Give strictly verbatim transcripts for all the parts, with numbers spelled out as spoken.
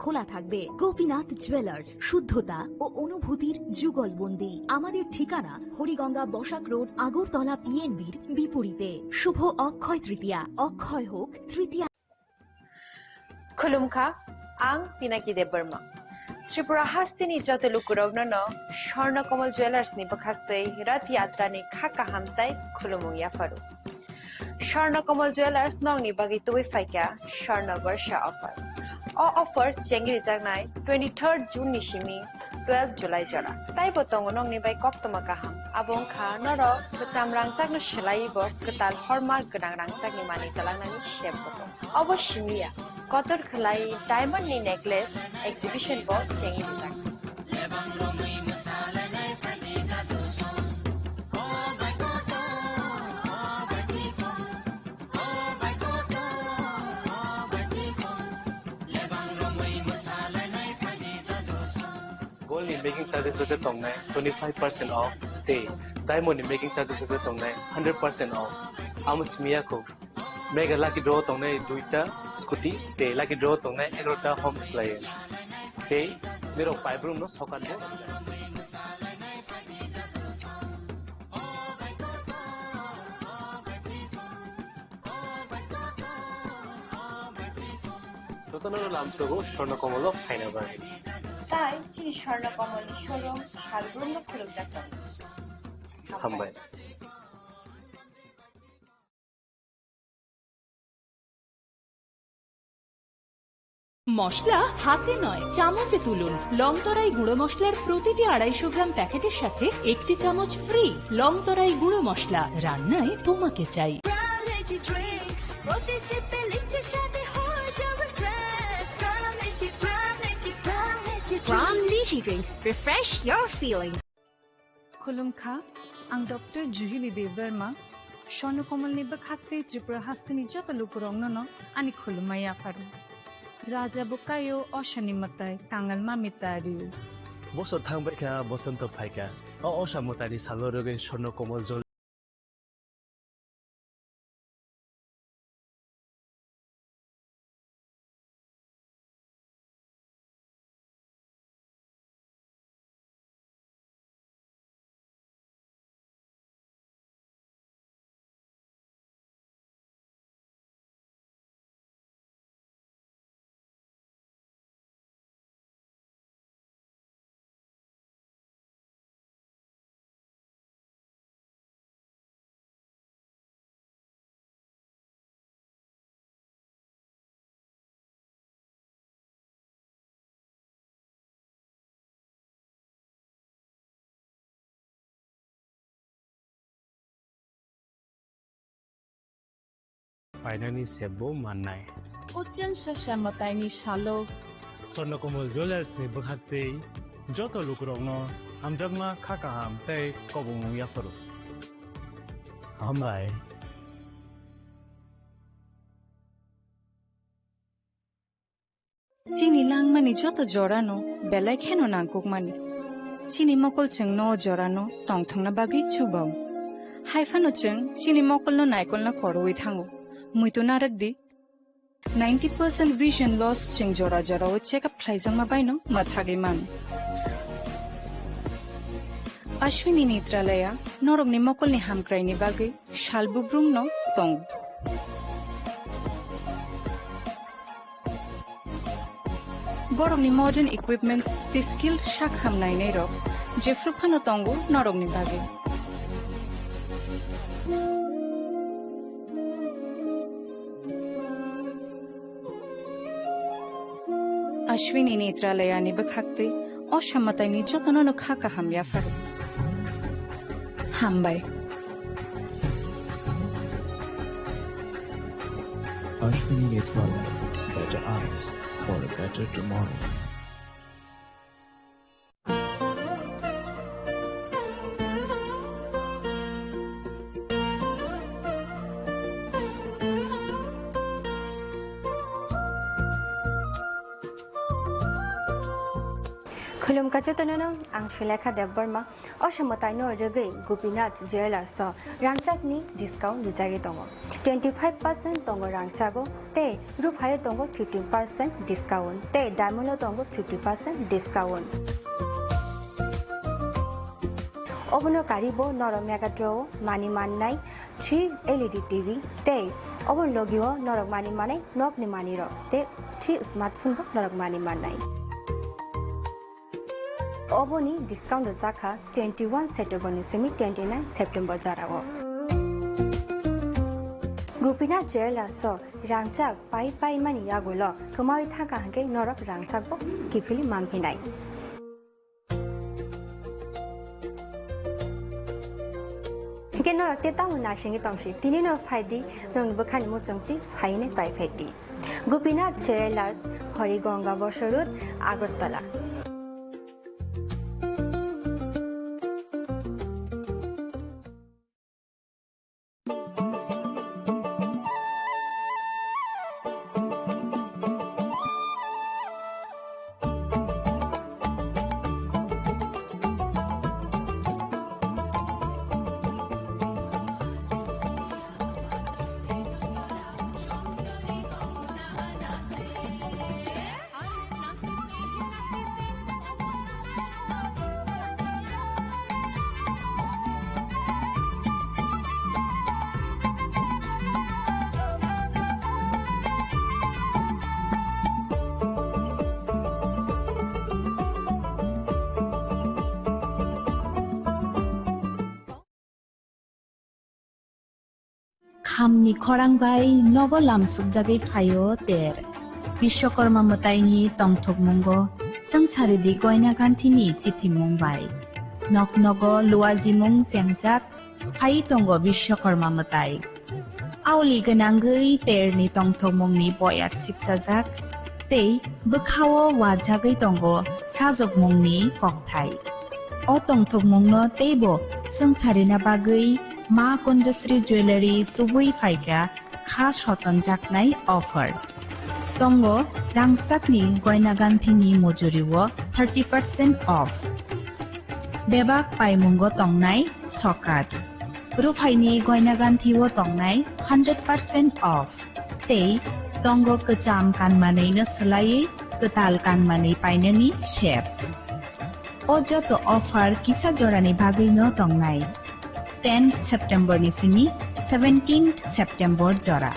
খোলা থাকবে গোপীনাথ জুয়েলার্স, শুদ্ধতা ও অনুভূতির যুগলবন্দি। আমাদের ঠিকানা হরিগঙ্গা বসাক রোড, আগরতলা পিএনবির বিপরীতে। শুভ অক্ষয় তৃতীয়া, অক্ষয় হোক তৃতীয়া। Khulumkha, ang Pinaki Debbarma. Tripura hasteni joto lukurokno no Swarna Kamal Jewellers ni bwkhak tei Rath Yatra ni kha kaham tai khulumung yapharu. Swarna Kamal Jewellers nokni bagwi tubui phaikha Swarna Barsha offer. O offer chengrijaknai twenty-third June ni simi twelve July jora. Taibo tongo nokni bai koktwma kaham. Abo wngkha norok kwcham rangchakno swlaiwi bo kwtal hallmark gwnang rangchakni manwi twlangnani sep bo tongo. Obo simi ya, kotor khwlai diamond ni necklace exhibition bo chengrijak. Gold ni making charges rok khe tongnai twenty five percent off, tei diamond ni making charges rok khe tongnai hundred percent off. Amo simi ya kho. Mega lucky draw tongnai duita scooty, tei lucky draw tongnai egarota home appliance. Tei nirok paibrumno sokan bo. Jotono lamsogo Swarna Kamal o phaina bagwi. Tai chini Swarna Kamal ni showroom salbrumno khulumjak tongo. Hambai. মশলা হাতে নয়, চামচে তুলুন। লংতরাই গুঁড়ো মশলার প্রতিটি আড়াইশো গ্রাম প্যাকেটের সাথে একটি চামচ ফ্রি। লংতরাই গুঁড়ো মশলা, রান্নায় তোমাকে চাই। Prime Lychee drink, প্রতি সিপে লিচির স্বাদে হয়ে যাবে fresh। Prime Lychee, Prime Lychee, Prime Lychee drink. Prime Lychee drink, refresh your feelings. Khulumkha, ang Doctor Juhili Debbarma, Swarna Kamal ni bwkhak tei Tripura hasteni joto lukurokno no ani khulumma yapharu. Raja bo kaio, osani mwtai, kangal mami tario. Bosor thangbai kha, bosonto phai kha. O osa mwtaini salo rwgwi Swarna Kamal jol Phainani sebbo mannai. Uchan sasa mwtaini salo. Swarna Kamal Jewellers ni bwkhak tei joto lukurokno hamjakma kha kaham tei kobongmung yapharu. Hambai. Chini langmani joto jorano belai kheno nangkukmani. Chini mokol chwngno o jorano tongthokna bagwi chubao. Haiphano chwng chini mokolno naikolna korowi thango. Muitu narwk di. Ninety percent vision loss chwng jora jorao check up khlaijakma baino mwthagwi mano. Ashwini Netralaya norokni mokolni hamkraini bagwi sal bubrumno tongo. Borokni modern equipments tei skilled sak ham nainairok jephru phano tongo norokni bagwi. Ashwini Netralayani bwkhak tei o samataini jotono no kha kaham yapharo. Hambai. Ashwini Netralaya, better eyes for a better tomorrow. Khulumkha jotono no, ang Sulekha Debbarma. O somoi taino rwgwi Gopinath Jewellers o rangchakni discount rijagwi tongo. Twenty five percent tongo rangchago, tei ruphaio tongo fifteen percent discount, tei diamond o tongo fifty percent discount. Obono karibo norok Megatron o mani mannai three L E D T V, tei obo logio norok mani manai nokni manirok, tei three smartphone bo norok mani mannai. Oboni discount rwjakha twenty one September ni simi twenty nine September jorao. Gopinath Jewellers o rangchak pai pai mani yagulo kwmawi thangkha hwnkhe norok rangchakbo kiphilwi manphinai. Hwnkhe norok tei tamo nasingwi tongsi, tini no phaidi, nokni bwkhani muchungtwi phainai pai phaidi. Gopinath Jewellers, Horigonga Bosor Road, Agartala. Khamni khorang bai nogo lamsukjagwi phaio ter. Biswakarma mwtaini tongthokmungo swngcharidi Goina Ganthini chithimung bai. Nok nogo luajimung chengjak phai tongo Biswakarma mwtai. Aoli gwnangwi terni tongthokmungni boyar sipsajak tei bwkhao wajagwi tongo sajokmungni kokthai. O tongthokmungno teibo swngcharina bagwi Ma Kunjasri Jewellery tubui phaikha kha sotonjaknai offer. Tongo rangchakni Goina Ganthini mujurio thirty percent off. Bebak paimungo tongnai sokat. Ruphaini Goina Ganthio tongnai hundred percent off. Tei tongo kwcham kanmanwino swlaiwi kwtal kanmanwi painani sep. O joto offer kisa jorani bagwino tongnai. Tenth September ni simi seventeenth September jora.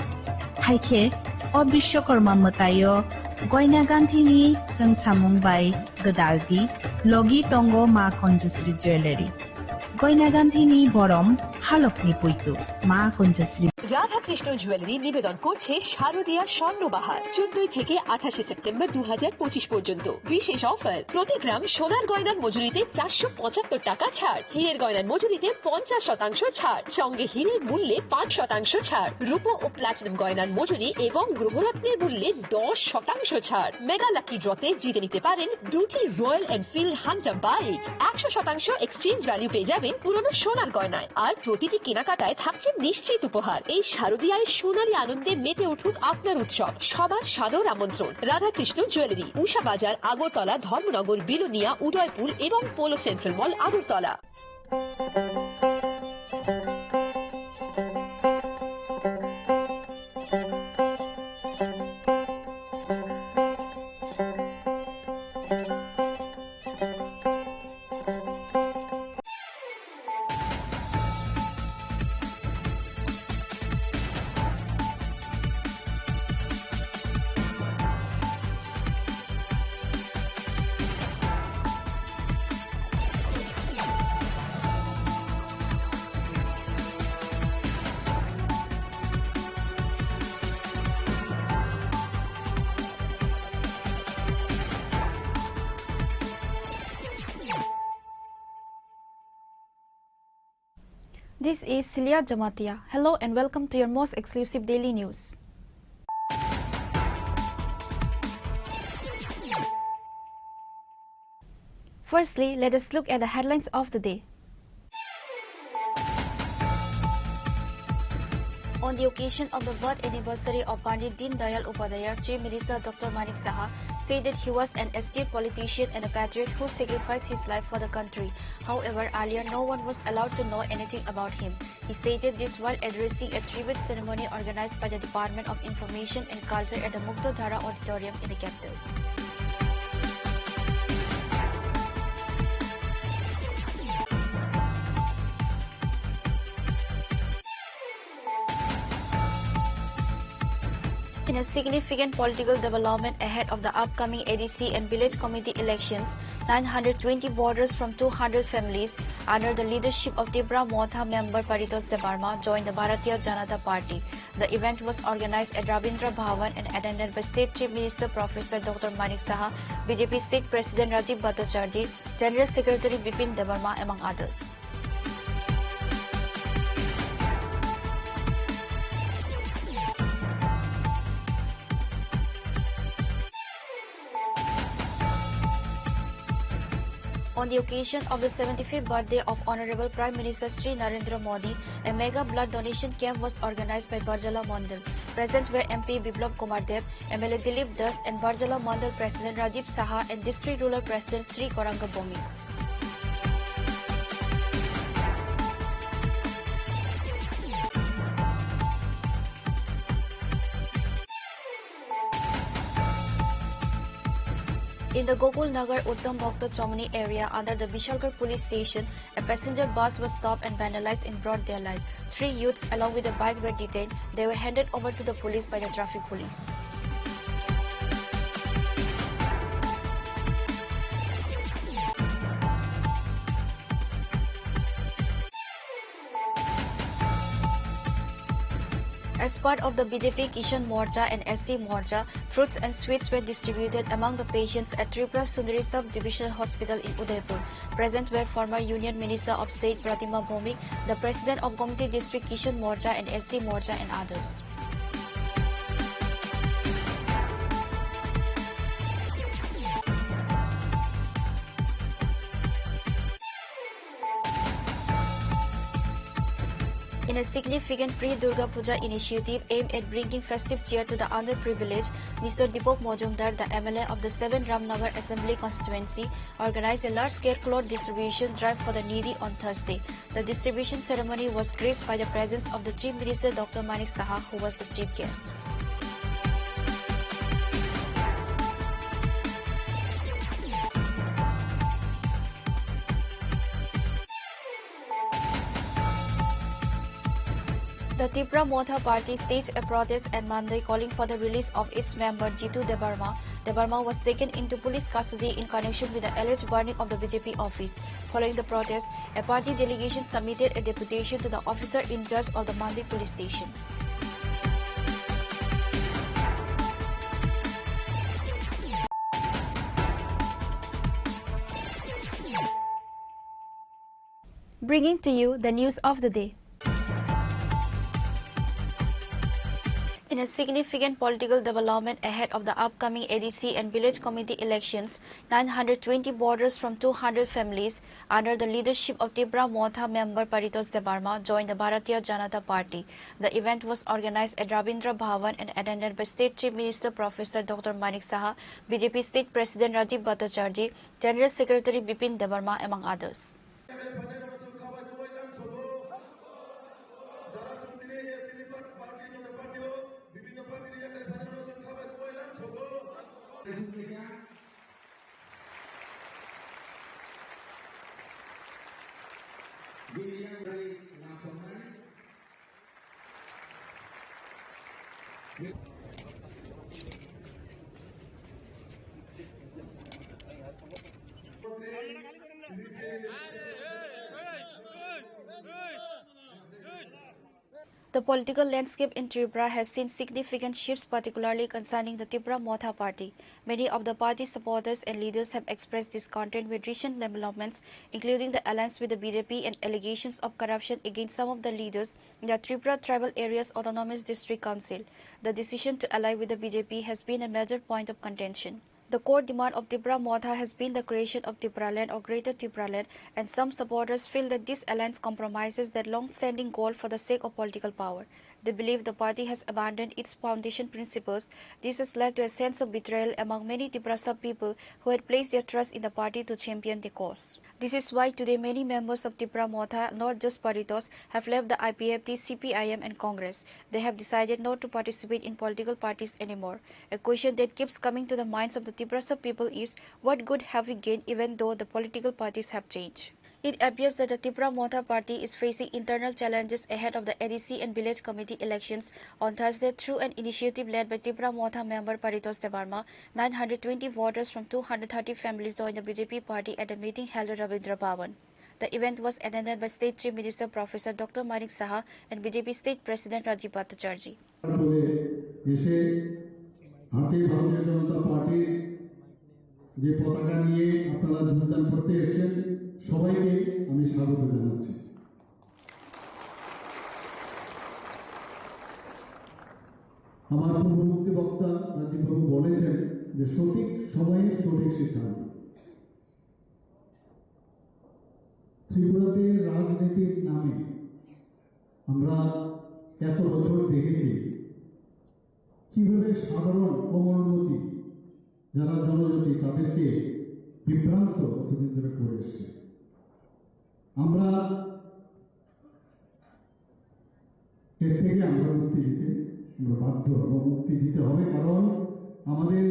Haikhe o Biswakarma mwtaio Goina Ganthini chwngsamung bai gwdaldi logi tongo Ma Kunjasri Jewellery. Goina Ganthini borom halokni puitu Ma Kunjasri. Radhakrishna jewellery নিবেদন করছে শারদীয়া স্বর্ণ বাহার, চোদ্দই থেকে আঠাশে সেপ্টেম্বর দু হাজার পঁচিশ পর্যন্ত। বিশেষ অফার, প্রতি গ্রাম সোনার গয়নার মজুরিতে চারশো পঁচাত্তর টাকা ছাড়, হীরের গয়নার মজুরিতে পঞ্চাশ শতাংশ ছাড়, সঙ্গে হীরের মূল্যে পাঁচ শতাংশ ছাড়, রূপো ও প্লাটিনাম গয়নার মজুরি এবং গ্রহরত্নের মূল্যে দশ শতাংশ ছাড়। মেগা লাকি ড্রতে জিতে নিতে পারেন দুটি রয়্যাল এনফিল্ড হান্টার বাইক, একশো শতাংশ এক্সচেঞ্জ ভ্যালু পেয়ে যাবেন পুরনো সোনার গয়নায়। আর প্রতিটি কেনাকাটায় থাকছে নিশ্চিত উপহার। এই শারদীয়ায় সোনালী আনন্দে মেতে উঠুক আপনার উৎসব। সবার সাদর আমন্ত্রণ। রাধাকৃষ্ণ জুয়েলারি, উষা বাজার, আগরতলা, ধর্মনগর, বিলোনিয়া, উদয়পুর এবং polo central mall, Agartala. This is Celia Jamatia. Hello and welcome to your most exclusive daily news. Firstly, let us look at the headlines of the day. On the occasion of the birth anniversary of Pandit Deen Dayal Upadhyaya, Chief Minister Doctor Manik Saha said that he was an astute politician and a patriot who sacrificed his life for the country. However, earlier no one was allowed to know anything about him. He stated this while addressing a tribute ceremony organized by the Department of Information and Culture at the Mukto Dhara Auditorium in the capital. In a significant political development ahead of the upcoming A D C and Village Committee elections, nine hundred twenty voters from two hundred families under the leadership of Tipra Motha member Paritosh Debbarma joined the Bharatiya Janata Party. The event was organized at Rabindra Bhavan and attended by State Chief Minister Professor Doctor Manik Saha, B J P State President Rajib Bhattacharjee, General Secretary Bipin Debbarma, among others. On the occasion of the seventy-fifth birthday of Honorable Prime Minister Shri Narendra Modi, a mega blood donation camp was organized by Barjala Mandal. Present were M P Biplab Kumar Deb, M L A Dilip Das, and Barjala Mandal President Rajiv Saha and District Rural President Shri Koranga Bhowmik. In the Gokul Nagar Uttam Bhakta Chomani area under the Bishalgarh police station, a passenger bus was stopped and vandalized in broad daylight. Three youths along with a bike were detained. They were handed over to the police by the traffic police. As part of the B J P Kisan Morcha and S C Morcha, fruits and sweets were distributed among the patients at Tripura Sundari Sub-Divisional Hospital in Udaipur. Present were former Union Minister of State Pratima Bhowmik, the President of Gomti District Kisan Morcha and S C Morcha and others. In a significant pre-Durga Puja initiative aimed at bringing festive cheer to the underprivileged, Mister Deepak Majumdar, the M L A of the seven Ramnagar Assembly Constituency, organized a large-scale cloth distribution drive for the needy on Thursday. The distribution ceremony was graced by the presence of the Chief Minister Doctor Manik Saha, who was the chief guest. The Tipra Motha Party staged a protest on Monday calling for the release of its member Jitu Debbarma. Debbarma was taken into police custody in connection with the alleged burning of the B J P office. Following the protest, a party delegation submitted a deputation to the officer in charge of the Mandi police station. Bringing to you the news of the day. In a significant political development ahead of the upcoming A D C and Village Committee elections, nine hundred twenty voters from two hundred families under the leadership of Tipra Motha member Paritosh Debbarma joined the Bharatiya Janata Party. The event was organized at Rabindra Bhavan and attended by State Chief Minister Professor Doctor Manik Saha, B J P State President Rajiv Bhattacharjee, General Secretary Bipin Debbarma, among others. The political landscape in Tripura has seen significant shifts, particularly concerning the Tipra Motha Party. Many of the party supporters and leaders have expressed discontent with recent developments, including the alliance with the B J P and allegations of corruption against some of the leaders in the Tripura Tribal Areas Autonomous District Council. The decision to ally with the B J P has been a major point of contention. The core demand of Tipra Motha has been the creation of Tipraland or Greater Tipraland, and some supporters feel that this alliance compromises that long-standing goal for the sake of political power. They believe the party has abandoned its foundation principles. This has led to a sense of betrayal among many Tiprasa people who had placed their trust in the party to champion the cause. This is why today many members of Tipra Motha, not just Paritos, have left the I P F T, C P I M and Congress. They have decided not to participate in political parties anymore. A question that keeps coming to the minds of the Tiprasa people is, what good have we gained even though the political parties have changed? It appears that the Tipra Motha party is facing internal challenges ahead of the A D C and village committee elections on Thursday. Through an initiative led by Tipra Motha member Paritos Debbarma, nine hundred twenty voters from two hundred thirty families joined the B J P party at a meeting held at Rabindra Bhavan. The event was attended by State Chief Minister Professor Doctor Manik Saha and B J P State President Rajiv Bhattacharjee. বলে এসে হাতে ভারতীয় জনতা পার্টির যে পতাকা নিয়ে আপনারা যোগদান করতে এসেছেন, সবাইকে আমি স্বাগত জানাচ্ছি। আমার পূর্ববর্তী বক্তা রাজীব বাবু বলেছেন যে সঠিক সময়ে সঠিক সিদ্ধান্ত। ত্রিপুরাতে রাজনীতির নামে আমরা এত বছর দেখেছি কিভাবে সাধারণ কোমলমতি যারা জনজাতি তাদেরকে বিভ্রান্ত এতদিন ধরে করে এসছে। আমরা এর থেকে আমরা মুক্তি দিতে আমরা বাধ্য হব, মুক্তি দিতে হবে, কারণ আমাদের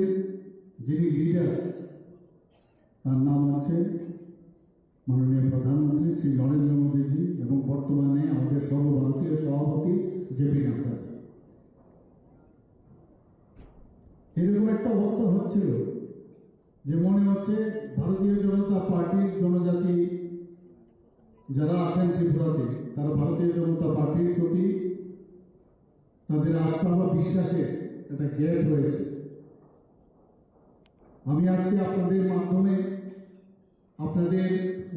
যিনি লিডার, তার নাম হচ্ছে মাননীয় প্রধানমন্ত্রী শ্রী নরেন্দ্র মোদীজি এবং বর্তমানে আমাদের সর্বভারতীয় সভাপতি জে পি নাড্ডা। এরকম একটা অবস্থা হচ্ছিল যে মনে হচ্ছে ভারতীয় জনতা পার্টির জনজাতি যারা আছেন ত্রিপুরাতে, তারা ভারতীয় জনতা পার্টির প্রতি তাদের আস্থা বা বিশ্বাসের একটা গ্যাপ রয়েছে। আমি আজকে আপনাদের মাধ্যমে আপনাদের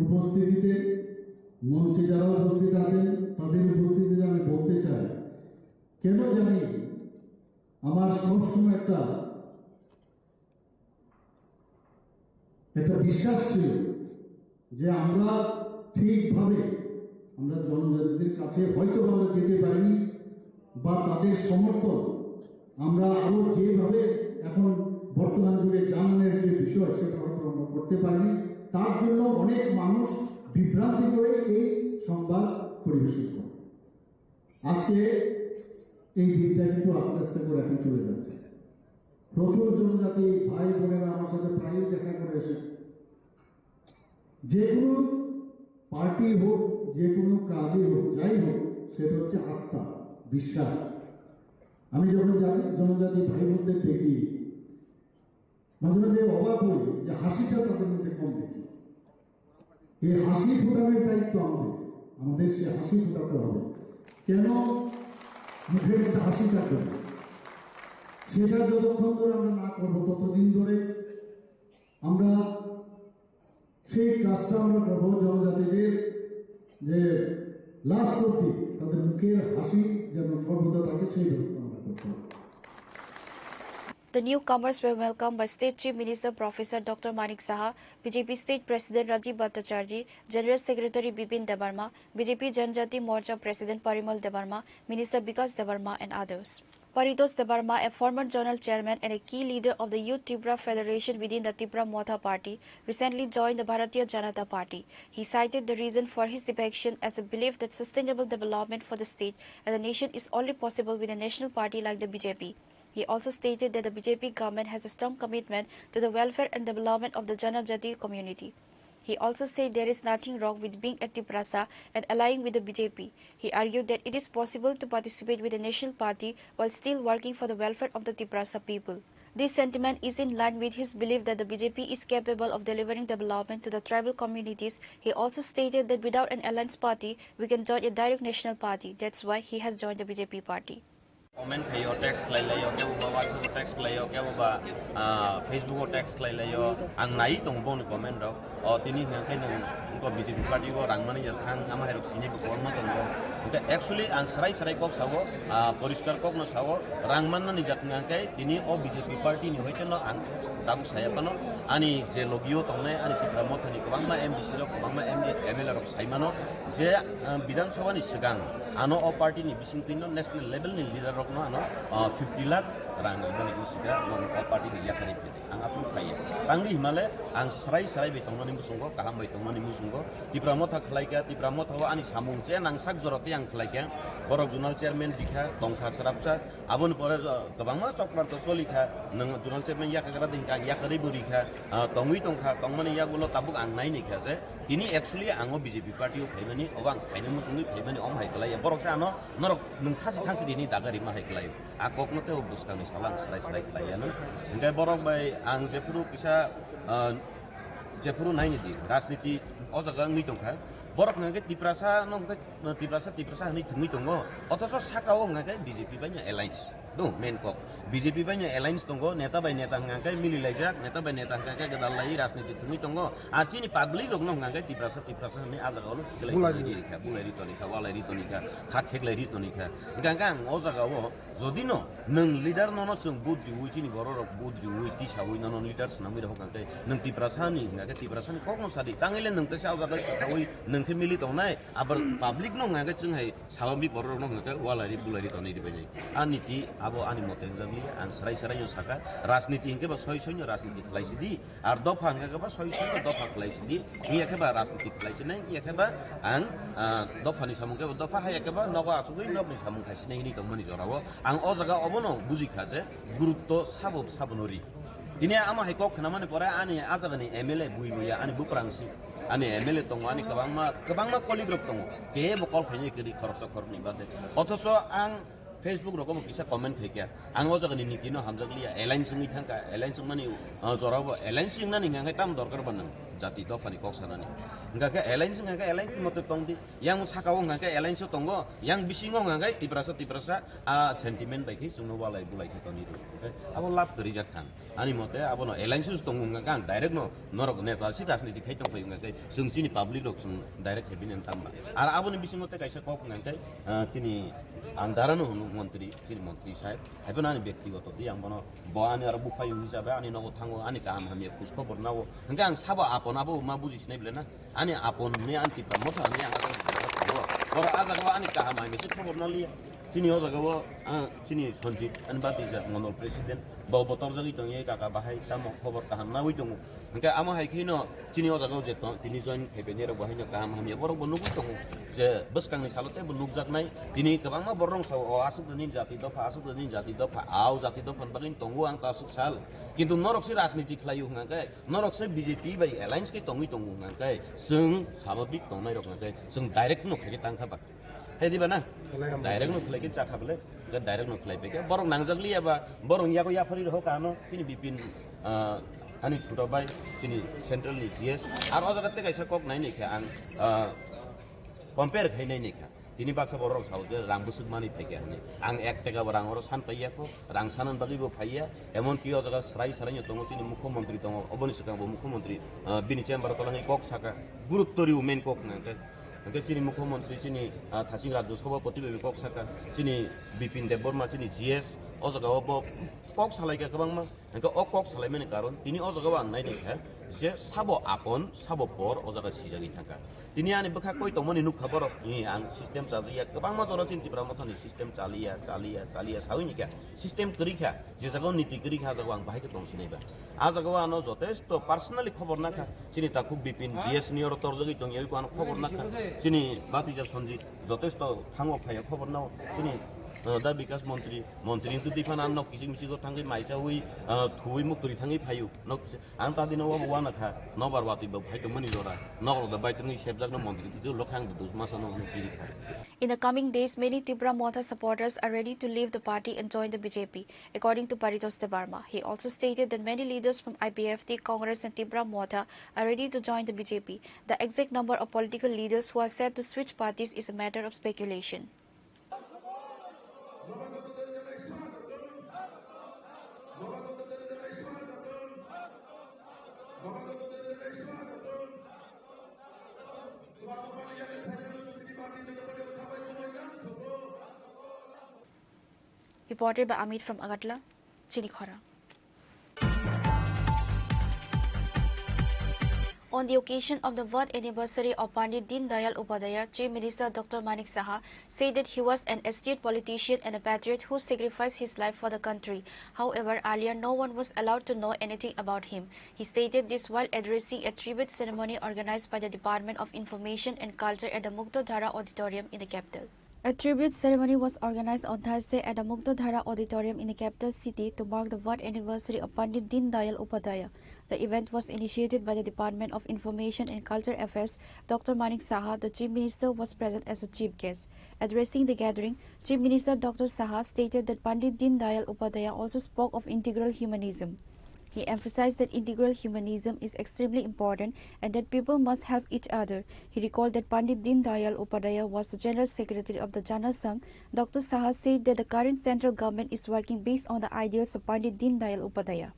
উপস্থিতিতে, মঞ্চে যারা উপস্থিত আছেন তাদের উপস্থিতিতে আমি বলতে চাই, কেন জানি আমার সবসময় একটা একটা বিশ্বাস ছিল যে আমরা ঠিকভাবে আমরা জনজাতিদের কাছে হয়তো আমরা যেতে পারিনি বা তাদের সমর্থন আমরা আরো যেভাবে এখন বর্তমান যুগে জানানোর যে বিষয় সেটা হয়তো আমরা করতে পারিনি, তার জন্য অনেক মানুষ বিভ্রান্তি করে এই সংবাদ পরিবেশন করে। আজকে এই দিনটা কিন্তু আস্তে আস্তে করে এখন চলে যাচ্ছে। প্রচুর জনজাতি ভাই বোনেরা আমার সাথে প্রায়ই দেখা করে এসে, যে কোনো পার্টি হোক, যে কোনো কাজে হোক, যাই হোক, সেটা হচ্ছে আস্থা, বিশ্বাস। আমি যখন জাতি, জনজাতি ভাই বোনদের দেখি, মাঝে মাঝে অবাক হই যে হাসিটা তাদের মধ্যে কম দেখি। এই হাসি ফোটানোর দায়িত্ব আমাদের, আমাদের সে হাসি ফোটাতে হবে। কেন মুখের মধ্যে হাসি থাকবে না? সেটা যতক্ষণ ধরে আমরা না করবো, ততদিন ধরে আমরা সেই কাজটা আমরা করবো, জনজাতিদের যে লাস্ট অব্দি তাদের মুখের হাসি যেন সর্বদা থাকে, সেই ব্যবস্থা আমরা করতে হবে। The newcomers were welcomed by State Chief Minister Professor Doctor Manik Saha, B J P State President Rajiv Bhattacharjee, General Secretary Bipin Debbarma, B J P Janjati Morcha President Parimal Debbarma, Minister Bikas Debbarma and others. Paritos Debbarma, a former zonal chairman and a key leader of the Youth Tipra Federation within the Tipra Motha Party, recently joined the Bharatiya Janata Party. He cited the reason for his defection as a belief that sustainable development for the state and the nation is only possible with a national party like the B J P. He also stated that the B J P government has a strong commitment to the welfare and development of the Janajati community. He also said there is nothing wrong with being a Tiprasa and allying with the B J P. He argued that it is possible to participate with a national party while still working for the welfare of the Tiprasa people. This sentiment is in line with his belief that the B J P is capable of delivering development to the tribal communities. He also stated that without an alliance party, we can join a direct national party. That's why he has joined the B J P party. Comment khaio, text khlai laio, kebo ba WhatsApp o text khlaio, kebo ba, ah, Facebook o text khlai laio. Ang nai tongo boni comment rok. O tini hwnka khe nwng wngkha B J P party o rang mani ya thang, ama hai rok sini bo kwbangma tongo. Hwnkhe actually ang srai srai kok sao, ah, poriskar kok no sao, rang man mani jat hwnka khe tini o B J P party ni hoite no ang tabuk saya phano ani je logio tongnai ani Tipra Motha ni kwbangma M D C rok, kwbangma M D, M L A rok sai mano je, ah, Bidhan Sabha ni swkang ano o party ni bising twi no national level ni leader rok no ano, ah, fifty lakh rang rwmani wngkha, o party ni yakarwi. Ang aphuru khlaiya. Tangwi himale ang srai srai bai tongmani muchungo, kaham bai tongmani muchungo. Tipra Motha khlaikha, Tipra Motha o ani samung che nangsak jora tei ang khlaikha. Borok zonal chairman dikha, tongkha swrapsa. Aboni pore, uh, kwbangma chokranto cholikha. Nwng zonal chairman yakagra de hinkha, ang yakarwi bo rikha. Uh, tongwi tongkha, tongmani yagulo tabuk ang nai naikha je. Tini actually ang o B J P party o phaimani, obo ang phaina muchungwi phaimani, omo hai khlaiya. Borok se ano norok nwng thasi thangsi rini daga rima hai khlaio. A kokno tei o bwskangni salo ang srai srai khlai anw. Hwnkhe borok bai ang jephuru kisa, ah, jephuru naini di, rajniti o jaga wngwi tongkha. Borok hwnkhe Tiprasa no hwnkhe, Tiprasa, Tiprasa hwnwi thwngwi tongo. Othocho saka o hwnkhe B J P bai no alliance. Do, main kok. B J P bai no alliance tongo, neta bai neta hwnkhe mili laijak, neta bai neta hwnkhe gwdal lai rajniti thwngwi tongo. Ar chini public rok no hwnkhe Tiprasa, Tiprasa hwnwi a jaga o no Bulai ri. Bulai ri tonikha, bulai ri tonikha, walai ri tonikha, kha theklai ri tonikha. Hwnkhe ang o jaga o Jodi no nwng leader nono chwng vote riwi, chini borok rok vote riwi, tisawi nono leader swnamwi rw hwnkha khe, nwng Tiprasa ni hwnkha khe Tiprasa ni kok no sadi. Tangwi le nwng teisa o jaga sawi nwng khe mili tongnai, abar public no hwnkha khe chwng hai sabambi borok rok no hwnkha khe walai ri bulai ri tonwi ribai nai. Ani ti abo ani mote wngjakliya, ang srai srai no saka, rajniti hwnkhe ba soi soi no rajniti khlai sidi. Ar dopha hwnkha khe ba soi soi dopha khlai sidi, wngya khe ba rajniti khlai sinai, wngya khe ba ang, ah, dopha ni samung khe ba dopha, haya khe ba nogo achugwi nokni samung khai sinai hinwi tongmani jorao ang o jaga obono bujikha je gurutto sabo sabo no ri. Tini ama hai kok khnamani pore ani a jagani M L A bui buya ani buprang si, ani M L A tongo, ani kwbangma kwbangma colleague rok tongo, kebo call khainai kwrwi khoroksa khoroknwi bade. Othocho ang Facebook rogo bo kisa comment khaikha. Ang o jagani niti no hamjakliya, alliance wngwi thangkha, alliance wngmani, uh, jorao bo alliance wngnani hwnkha khe tamo dorkar ba nwng jati dophani kok sanani. Hwnkha khe alliance wngkha khe alliance ni mote tongdi. Yang saka o hwnkha khe alliance o tongo, yang bisingo hwnkha khe Tiprasa, Tiprasa, ah, sentiment bai khe chwngno walai bulai khe tongdi. Abo lab kwrwi jak thang. Ani mote abono alliance o tongo hwnkha khe ang direct no norok neta si rajniti khai tongphai hwnkha khe chwng chini public rok chwng direct khe bini tamba. Ar aboni bisingo tei kaisa kok hwnkha khe, ah, chini ang dara no hwnwi montri, chini montri saheb. Haiphano ani byaktigoto di ang bono, bo ani aro buphai hisabe ani nogo thango, ani kaham hamya khoj khobor nao. Hwnkhe ang sabo apon abo ma buji sinai bwle na? Ani apon ni ani Tipra Motha ni ang abo thango. Boro a jaga o ani kaham hamya se khobor na liya. Chini o jaga o, ah, chini Sanjit ani bati jak Mondol President. Bo bo torjagwi tongye kaka bahai tamo khobor kaham nawi tongo. Hwnkhe amo hai kheno chini o jaga o je tong, tini join khaibaini rok bo haino kaham hamya borok bo nugwi tongo je bwskangni salo teibo nukjaknai. Tini kwbangma borok rok sao, o aswk nini jati dopha, aswk nini jati dopha, au jati dopha ni bagwi tongo ang ta aswk sal. Kintu norok se rajniti khlaio hwnkha khe, norok se B J P bai alliance khe tongwi tongo hwnkha khe, chwng sababik tongnai rok hwnkha khe chwng direct no khaikhe tangkha ba. Hai diba na? Khlai ham. Direct no khlai khe chakha bole. Khe direct no khlai pekhe. Borok nangjak liya ba, borok yago yaphari rok ano, chini Bipin, ah, ani chuto bai, chini central ni G S. Ar o jaga tei kaisa kok nai nai khe ang, ah, compare khai nai nai kha. Tini baksa borok rok sao je rang bwswk mani phaikha hwnwi. Ang ek taka bo rang oro san paiya kho, rang sanan bagwi bo phaiya. Emon ki o jaga srai srai no tongo, chini mukhyamantri tongo, oboni swkang bo mukhyamantri, ah, bini chamber o tolangwi kok saka. Gurutto riwi main kok hwnka khe. Hwnkhe chini mukhyamantri chini, ah, thaching rajyo sabhapati bai kok saka, chini Bipin Debbarma chini G S, o jaga o bo kok salaikha kwbangma. Hwnkhe o kok salaimani karon tini o jaga o ang nai naikha je sabo apon, sabo por o jaga sijagwi thangkha. Tini ani bwkha koi tongmani nukha borok, ni ang system chajakya, kwbangma jora chini Tipra Mothani system chaliya, chaliya, chaliya sawi nikha. System kwrwi kha, je jaga o niti kwrwi kha, a jaga o ang bahai khe tong sinai ba. A jaga o ano jotesto personally khobor nakha. Chini takhuk Bipin G S ni oro torjagwi tongya, iko ano khobor nakha. Chini Batija Sanjit jotesto thango phaiya khobor nao. Chini, uh, da Bikas Montri, Montri wngtwi twi phano ano nok kichik michik o thangwi maichawi, uh, thuwi muktwi thangwi phaio. Nok kichik, ang ta dino obo uanakha, nobar watwi bo phai tongmani jora. Nok rok da bai tongwi sepjak no Montri twi lokha ang dos masa no kiri kha. In the coming days, many Tipra Motha supporters are ready to leave the party and join the B J P, according to Paritosh Debbarma. He also stated that many leaders from I P F T, Congress and Tipra Motha are ready to join the B J P. The exact number of political leaders who are set to switch parties is a matter of speculation. Reported by Amit from Agartala, Chini Khorang. On the occasion of the birth anniversary of Pandit Deen Dayal Upadhyaya, Chief Minister Doctor Manik Saha said that he was an astute politician and a patriot who sacrificed his life for the country. However, earlier no one was allowed to know anything about him. He stated this while addressing a tribute ceremony organized by the Department of Information and Culture at the Muktadhara Auditorium in the capital. A tribute ceremony was organized on Thursday at the Muktadhara Auditorium in the capital city to mark the birth anniversary of Pandit Deen Dayal Upadhyaya. The event was initiated by the Department of Information and Culture Affairs, Doctor Manik Saha. The Chief Minister was present as a chief guest. Addressing the gathering, Chief Minister Doctor Saha stated that Pandit Deen Dayal Upadhyaya also spoke of integral humanism. He emphasized that integral humanism is extremely important and that people must help each other. He recalled that Pandit Deen Dayal Upadhyaya was the General Secretary of the Jana Sangh. Doctor Saha said that the current central government is working based on the ideals of Pandit Deen Dayal Upadhyaya.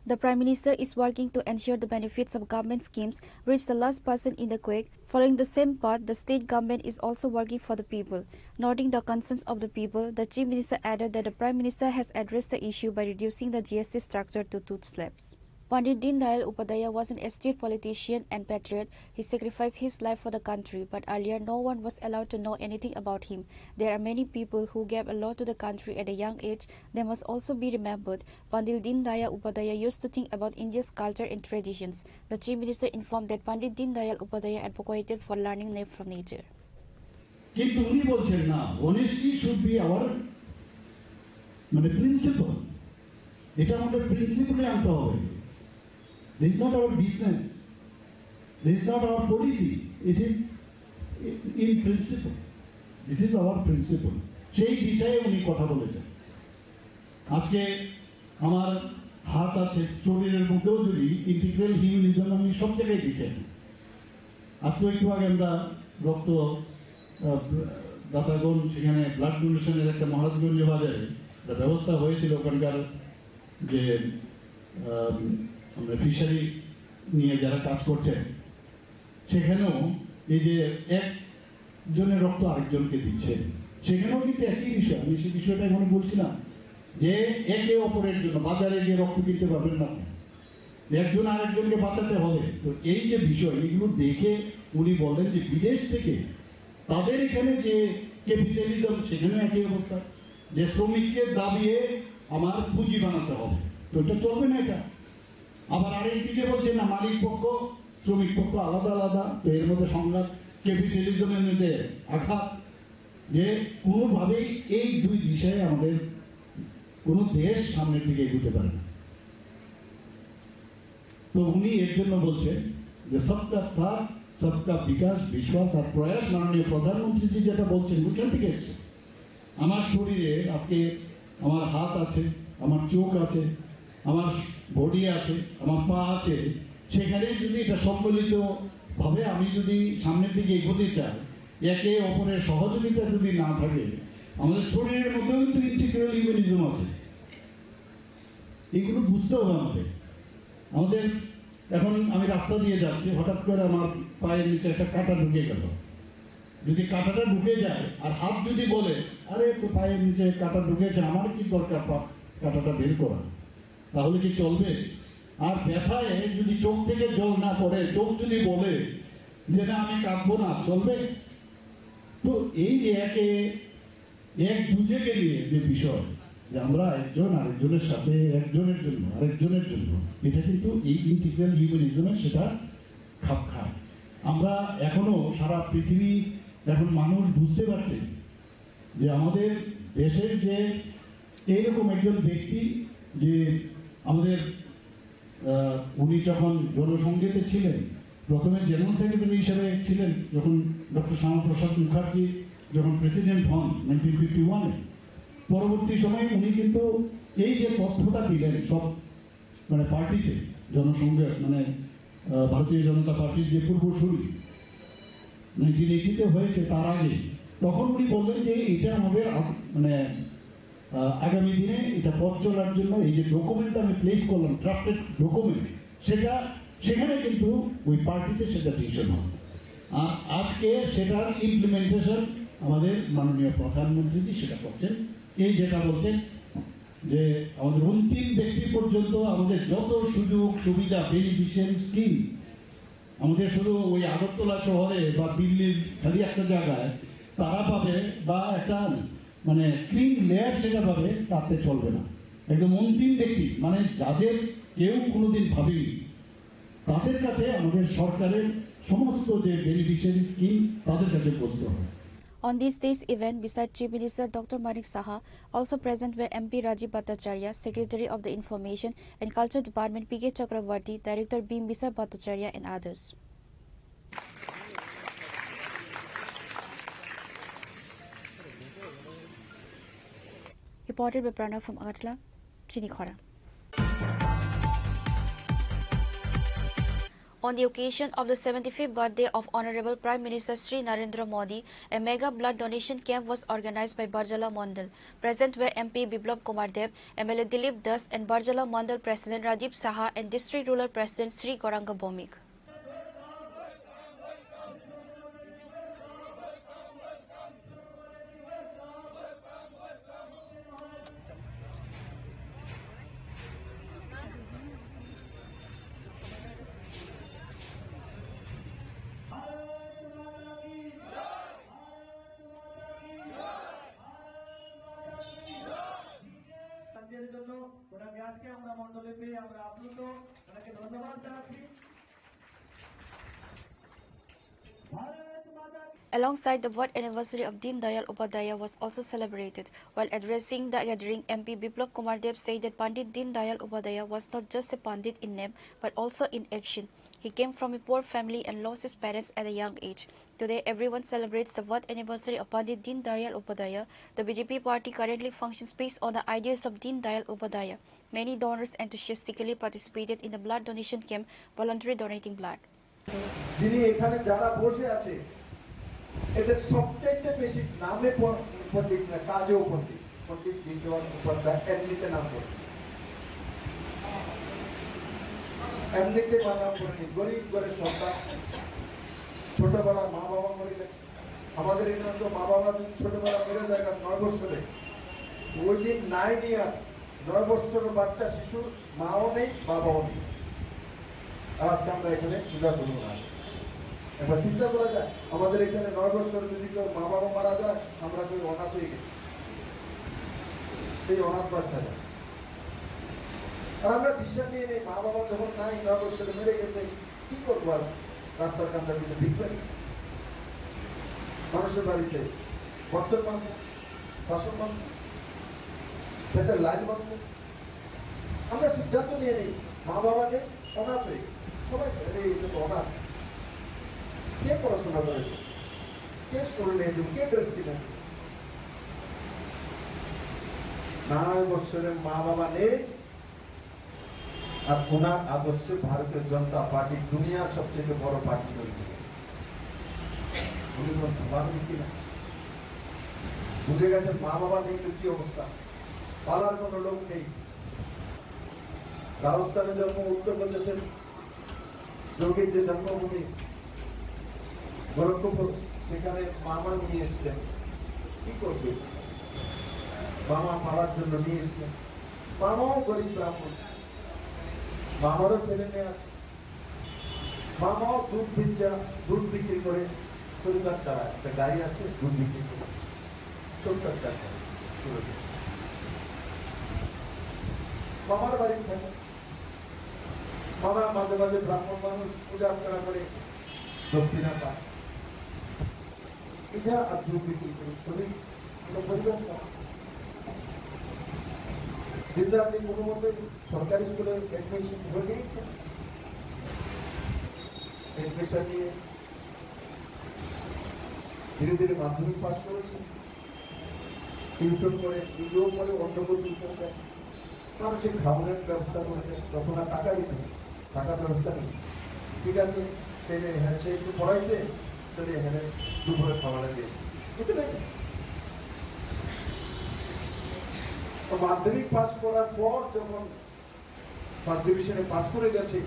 The Prime Minister is working to ensure the benefits of government schemes reach the last person in the queue. Following the same path, the state government is also working for the people. Noting the concerns of the people, the Chief Minister added that the Prime Minister has addressed the issue by reducing the G S T structure to two slabs. Pandit Deen Dayal Upadhyaya was an astute politician and patriot. He sacrificed his life for the country, but earlier no one was allowed to know anything about him. There are many people who gave a lot to the country at a young age. They must also be remembered. Pandit Deen Dayal Upadhyaya used to think about India's culture and traditions. The Chief Minister informed that Pandit Deen Dayal Upadhyaya advocated for learning na-, from nature. কিন্তু উনি বলছেন না, honesty should be our মানে প্রিন্সিপাল, এটা আমাদের প্রিন্সিপালে আনতে হবে। This is not our business, this is not our policy, it is in principle, this is our principle। সেই বিষয়ে উনি কথা বলেছেন। আজকে আমার হাত আছে, শরীরের মধ্যেও যদি ইন্টিগ্রাল হিউম্যানিজম আমি সব জায়গায় দেখি। আজকে একটু আগে আমরা রক্ত, আহ, দাতাগণ সেখানে ব্লাড ডোনেশনের একটা মহারাজগঞ্জ বাজারে একটা ব্যবস্থা হয়েছিল, ওখানকার যে, আহ, আমরা ফিশারি নিয়ে যারা কাজ করছেন, সেখানেও এই যে একজনের রক্ত আরেকজনকে দিচ্ছে, সেখানেও কিন্তু একই বিষয়। আমি সেই বিষয়টা এখনো বলছিলাম যে একে অপরের জন্য বাজারে গিয়ে রক্ত কিনতে পারবেন না আপনি, একজন আরেকজনকে বাঁচাতে হবে। তো এই যে বিষয়, এগুলো দেখে উনি বলেন যে বিদেশ থেকে তাদের এখানে যে ক্যাপিটালিজম, সেখানে একই অবস্থা, যে শ্রমিককে দাবিয়ে আমার পুঁজি বানাতে হবে, তো এটা চলবে না এটা। আবার আরেক দিকে বলছে না, মালিক পক্ষ শ্রমিক পক্ষ আলাদা আলাদা, তো এর মধ্যে সংঘাত, ক্যাপিটালিজমের মধ্যে আঘাত, যে কোনোভাবেই এই দুই দিশায় আমাদের কোনো দেশ সামনের দিকে এগোতে পারে না। তো উনি এর জন্য বলছেন যে সবকা সাথ, সবকা বিকাশ, বিশ্বাস আর প্রয়াস। মাননীয় প্রধানমন্ত্রীজি যেটা বলছেন, ওইখান থেকে এসছে। আমার শরীরে আজকে আমার হাত আছে, আমার চোখ আছে, আমার বডি আছে, আমার পা আছে, সেখানে যদি এটা সম্মিলিতভাবে আমি যদি সামনের দিকে এগোতে চাই, একে অপরের সহযোগিতা যদি না থাকে, আমাদের শরীরের মধ্যেও কিন্তু ইন্টিগ্রাল হিউম্যানিজম আছে। এগুলো বুঝতে হবে আমাদের। আমাদের এখন আমি রাস্তা দিয়ে যাচ্ছি, হঠাৎ করে আমার পায়ের নিচে একটা কাঁটা ঢুকে গেল। যদি কাঁটাটা ঢুকে যায় আর হাত যদি বলে, "আরে, তো পায়ের নিচে কাঁটা ঢুকেছে, আমার কি দরকার পা-, কাঁটাটা বের করা?" তাহলে কি চলবে? আর ব্যথায় যদি চোখ থেকে জল না পড়ে, চোখ যদি বলে যে, "না, আমি কাঁদবো না", চলবে? তো এই যে একে এক দুজেকে নিয়ে যে বিষয়, যে আমরা একজন আরেকজনের সাথে, একজনের জন্য আরেকজনের জন্য, এটা কিন্তু এই ইন্টিগ্রাল হিউম্যানিজমে সেটা খাপ খায়। আমরা এখনো সারা পৃথিবী, এখন মানুষ বুঝতে পারছে যে আমাদের দেশের যে এইরকম একজন ব্যক্তি, যে আমাদের আহ, উনি যখন জনসংঘেতে ছিলেন, প্রথমে জেনারেল সেক্রেটারি হিসেবে ছিলেন, যখন ডক্টর শ্যামাপ্রসাদ মুখার্জি যখন প্রেসিডেন্ট হন নাইনটিন ফিফটি ওয়ানে, পরবর্তী সময়ে উনি কিন্তু এই যে তথ্যটা দিলেন সব, মানে, পার্টিতে, জনসংঘের, মানে, আহ, ভারতীয় জনতা পার্টির যে পূর্বসূরি নাইনটিন এইটিতে হয়েছে, তার আগে, তখন উনি বললেন যে এটা আমাদের আ-, মানে, আহ, আগামী দিনে এটা পথ চলার জন্য এই যে ডকুমেন্ট আমি প্লেস করলাম, ড্রাফটেড ডকুমেন্ট, সেটা, সেখানে কিন্তু ওই পার্টিতে সেটা ডিসিশন হয়। আর আজকে সেটার ইমপ্লিমেন্টেশন আমাদের মাননীয় প্রধানমন্ত্রীজি সেটা করছেন। এই যেটা বলছেন, যে আমাদের অন্তিম ব্যক্তি পর্যন্ত আমাদের যত সুযোগ সুবিধা, বেনিফিশিয়ারি স্কিম, আমাদের শুধু ওই আগরতলা শহরে বা দিল্লির খালি একটা জায়গায় তারা পাবে বা একটা মানে ক্লিন লেয়ার সেটা পাবে, তাতে চলবে না। একদম অন্তিম ব্যক্তি, মানে যাদের কেউ কোনোদিন ভাবেনি, তাদের কাছে আমাদের সরকারের সমস্ত যে বেনিফিশিয়ারি স্কিম তাদের কাছে পৌঁছতে হবে। On this day's event, beside Chief Minister Doctor Manik Saha, also present were M P Rajiv Bhattacharya, Secretary of the Information and Culture Department, P K Chakravarty, Director Bimbisar Bhattacharya, and others. Reported by Pranav from Agartala, Chini Khora. On the occasion of the seventy-fifth birthday of Honorable Prime Minister Shri Narendra Modi, a mega blood donation camp was organized by Barjala Mandal. Present were M P Biplab Kumar Deb, M L A Dilip Das, and Barjala Mandal President Rajiv Saha and District Rural President Shri Goranga Bhowmik. কাজের জন্য ওনাকে আজকে আমরা মণ্ডলে পেয়ে আমরা আপ্লুত, ওনাকে ধন্যবাদ জানাচ্ছি। ভারত মাতা কি। Alongside, the birth anniversary of Deen Dayal Upadhyaya was also celebrated. While addressing the gathering, M P Biplab Kumar Deb said that Pandit Deen Dayal Upadhyaya was not just a Pandit in name but also in action. He came from a poor family and lost his parents at a young age. Today, everyone celebrates the birth anniversary of Pandit Deen Dayal Upadhyaya. The B J P party currently functions based on the ideas of Deen Dayal Upadhyaya. Many donors enthusiastically participated in the blood donation camp, voluntary donating blood. যিনি এখানে যারা বসে আছে, এদের সবচাইতে বেশি নামে পণ-, পণ্ডিত না, কাজেও পণ্ডিত। পণ্ডিত দীনদয়াল উপাধ্যায় এমনিতে নাম পণ্ডিত, এমনিতে বা নাম পণ্ডিত, গরিব ঘরের সন্তান, ছোটবেলা মা বাবা মরে গেছে। আমাদের এখানে তো মা বাবা যদি ছোটবেলা মরে যায়, তার নয় বছরে, ওই দিন নাইন ইয়ার্স, নয় বছরের বাচ্চা শিশুর মাও নেই, বাবাও নেই। আর আজকে আমরা এখানে পূজা করবো না। একবার চিন্তা করা যায়, আমাদের এখানে নয় বছর যদি কেউ মা বাবা মারা যায়, আমরা কেউ অনাথ হয়ে গেছি, এই অনাথ বাচ্চারা। আর আমরা দিশা নিয়ে নেই, মা বাবা যখন নাই, নয় বছরে মরে গেছে, কি করবো আর? রাস্তার কান্দার দিকে ভিক্ষা, মানুষের বাড়িতে বর্তন মানবো, বাসন মানবো, খেতে লাইন মানবো। আমরা সিদ্ধান্ত নিয়ে নিই, মা বাবা নেই, অনাথ হয়ে গেছে। সবাই বলে, "এই, এটা তো অনাথ। কে পড়াশোনা করে? কে স্কুল নিয়ে যাবে? কে ড্রেস কিনে দেবে?" নয় বছরের মা বাবা নেই, আর ওনার আদর্শে ভারতীয় জনতা পার্টি দুনিয়ার সবচেয়ে বড় পার্টি তৈরি করেছে। উনি কোনো ধোঁকা দিচ্ছি না। বুঝে গেছেন মা বাবা নেই তো কি অবস্থা, পালার কোনো লোক নেই। রাজস্থানে জন্ম, উত্তরপ্রদেশের যোগীর যে জন্মভূমি গোরক্ষপুর, সেখানে মামা নিয়ে এসছেন। কি করবে? মামা পালার জন্য নিয়ে এসছেন। মামাও গরিব ব্রাহ্মণ, মামারও ছেলে মেয়ে আছে। মামাও দুধ বেচা, দুধ বিক্রি করে পরিবার চালায়। একটা গাড়ি আছে, দুধ বিক্রি করে ছোট্ট একটা চলে যায়। মামার বাড়ি থাকে। মামা মাঝে মাঝে ব্রাহ্মণ মানুষ পূজা অর্চনা করে দক্ষিণা পায়। এটা আর দুর্নীতি, কোনো পরিবার চালায়। দিন রাতে কোনো মতে সরকারি স্কুলে অ্যাডমিশন হয়ে গেছে। অ্যাডমিশন নিয়ে ধীরে ধীরে মাধ্যমিক পাস করেছে। টিউশন করে, নিজেও করে, অন্যকেও টিউশন দেয়। মানুষের খাবারের ব্যবস্থা করে দেয়, তখন আর টাকা দিতে হয়, টাকার ব্যবস্থা নেই। ঠিক আছে, তাহলে হ্যাঁ, সে একটু পড়াইছে, তাহলে এখানে দুপুরে খাবারটা দিয়ে দিই। বুঝতে পারলেন? তো মাধ্যমিক পাস করার পর যখন ফার্স্ট ডিভিশনে পাস করে গেছে,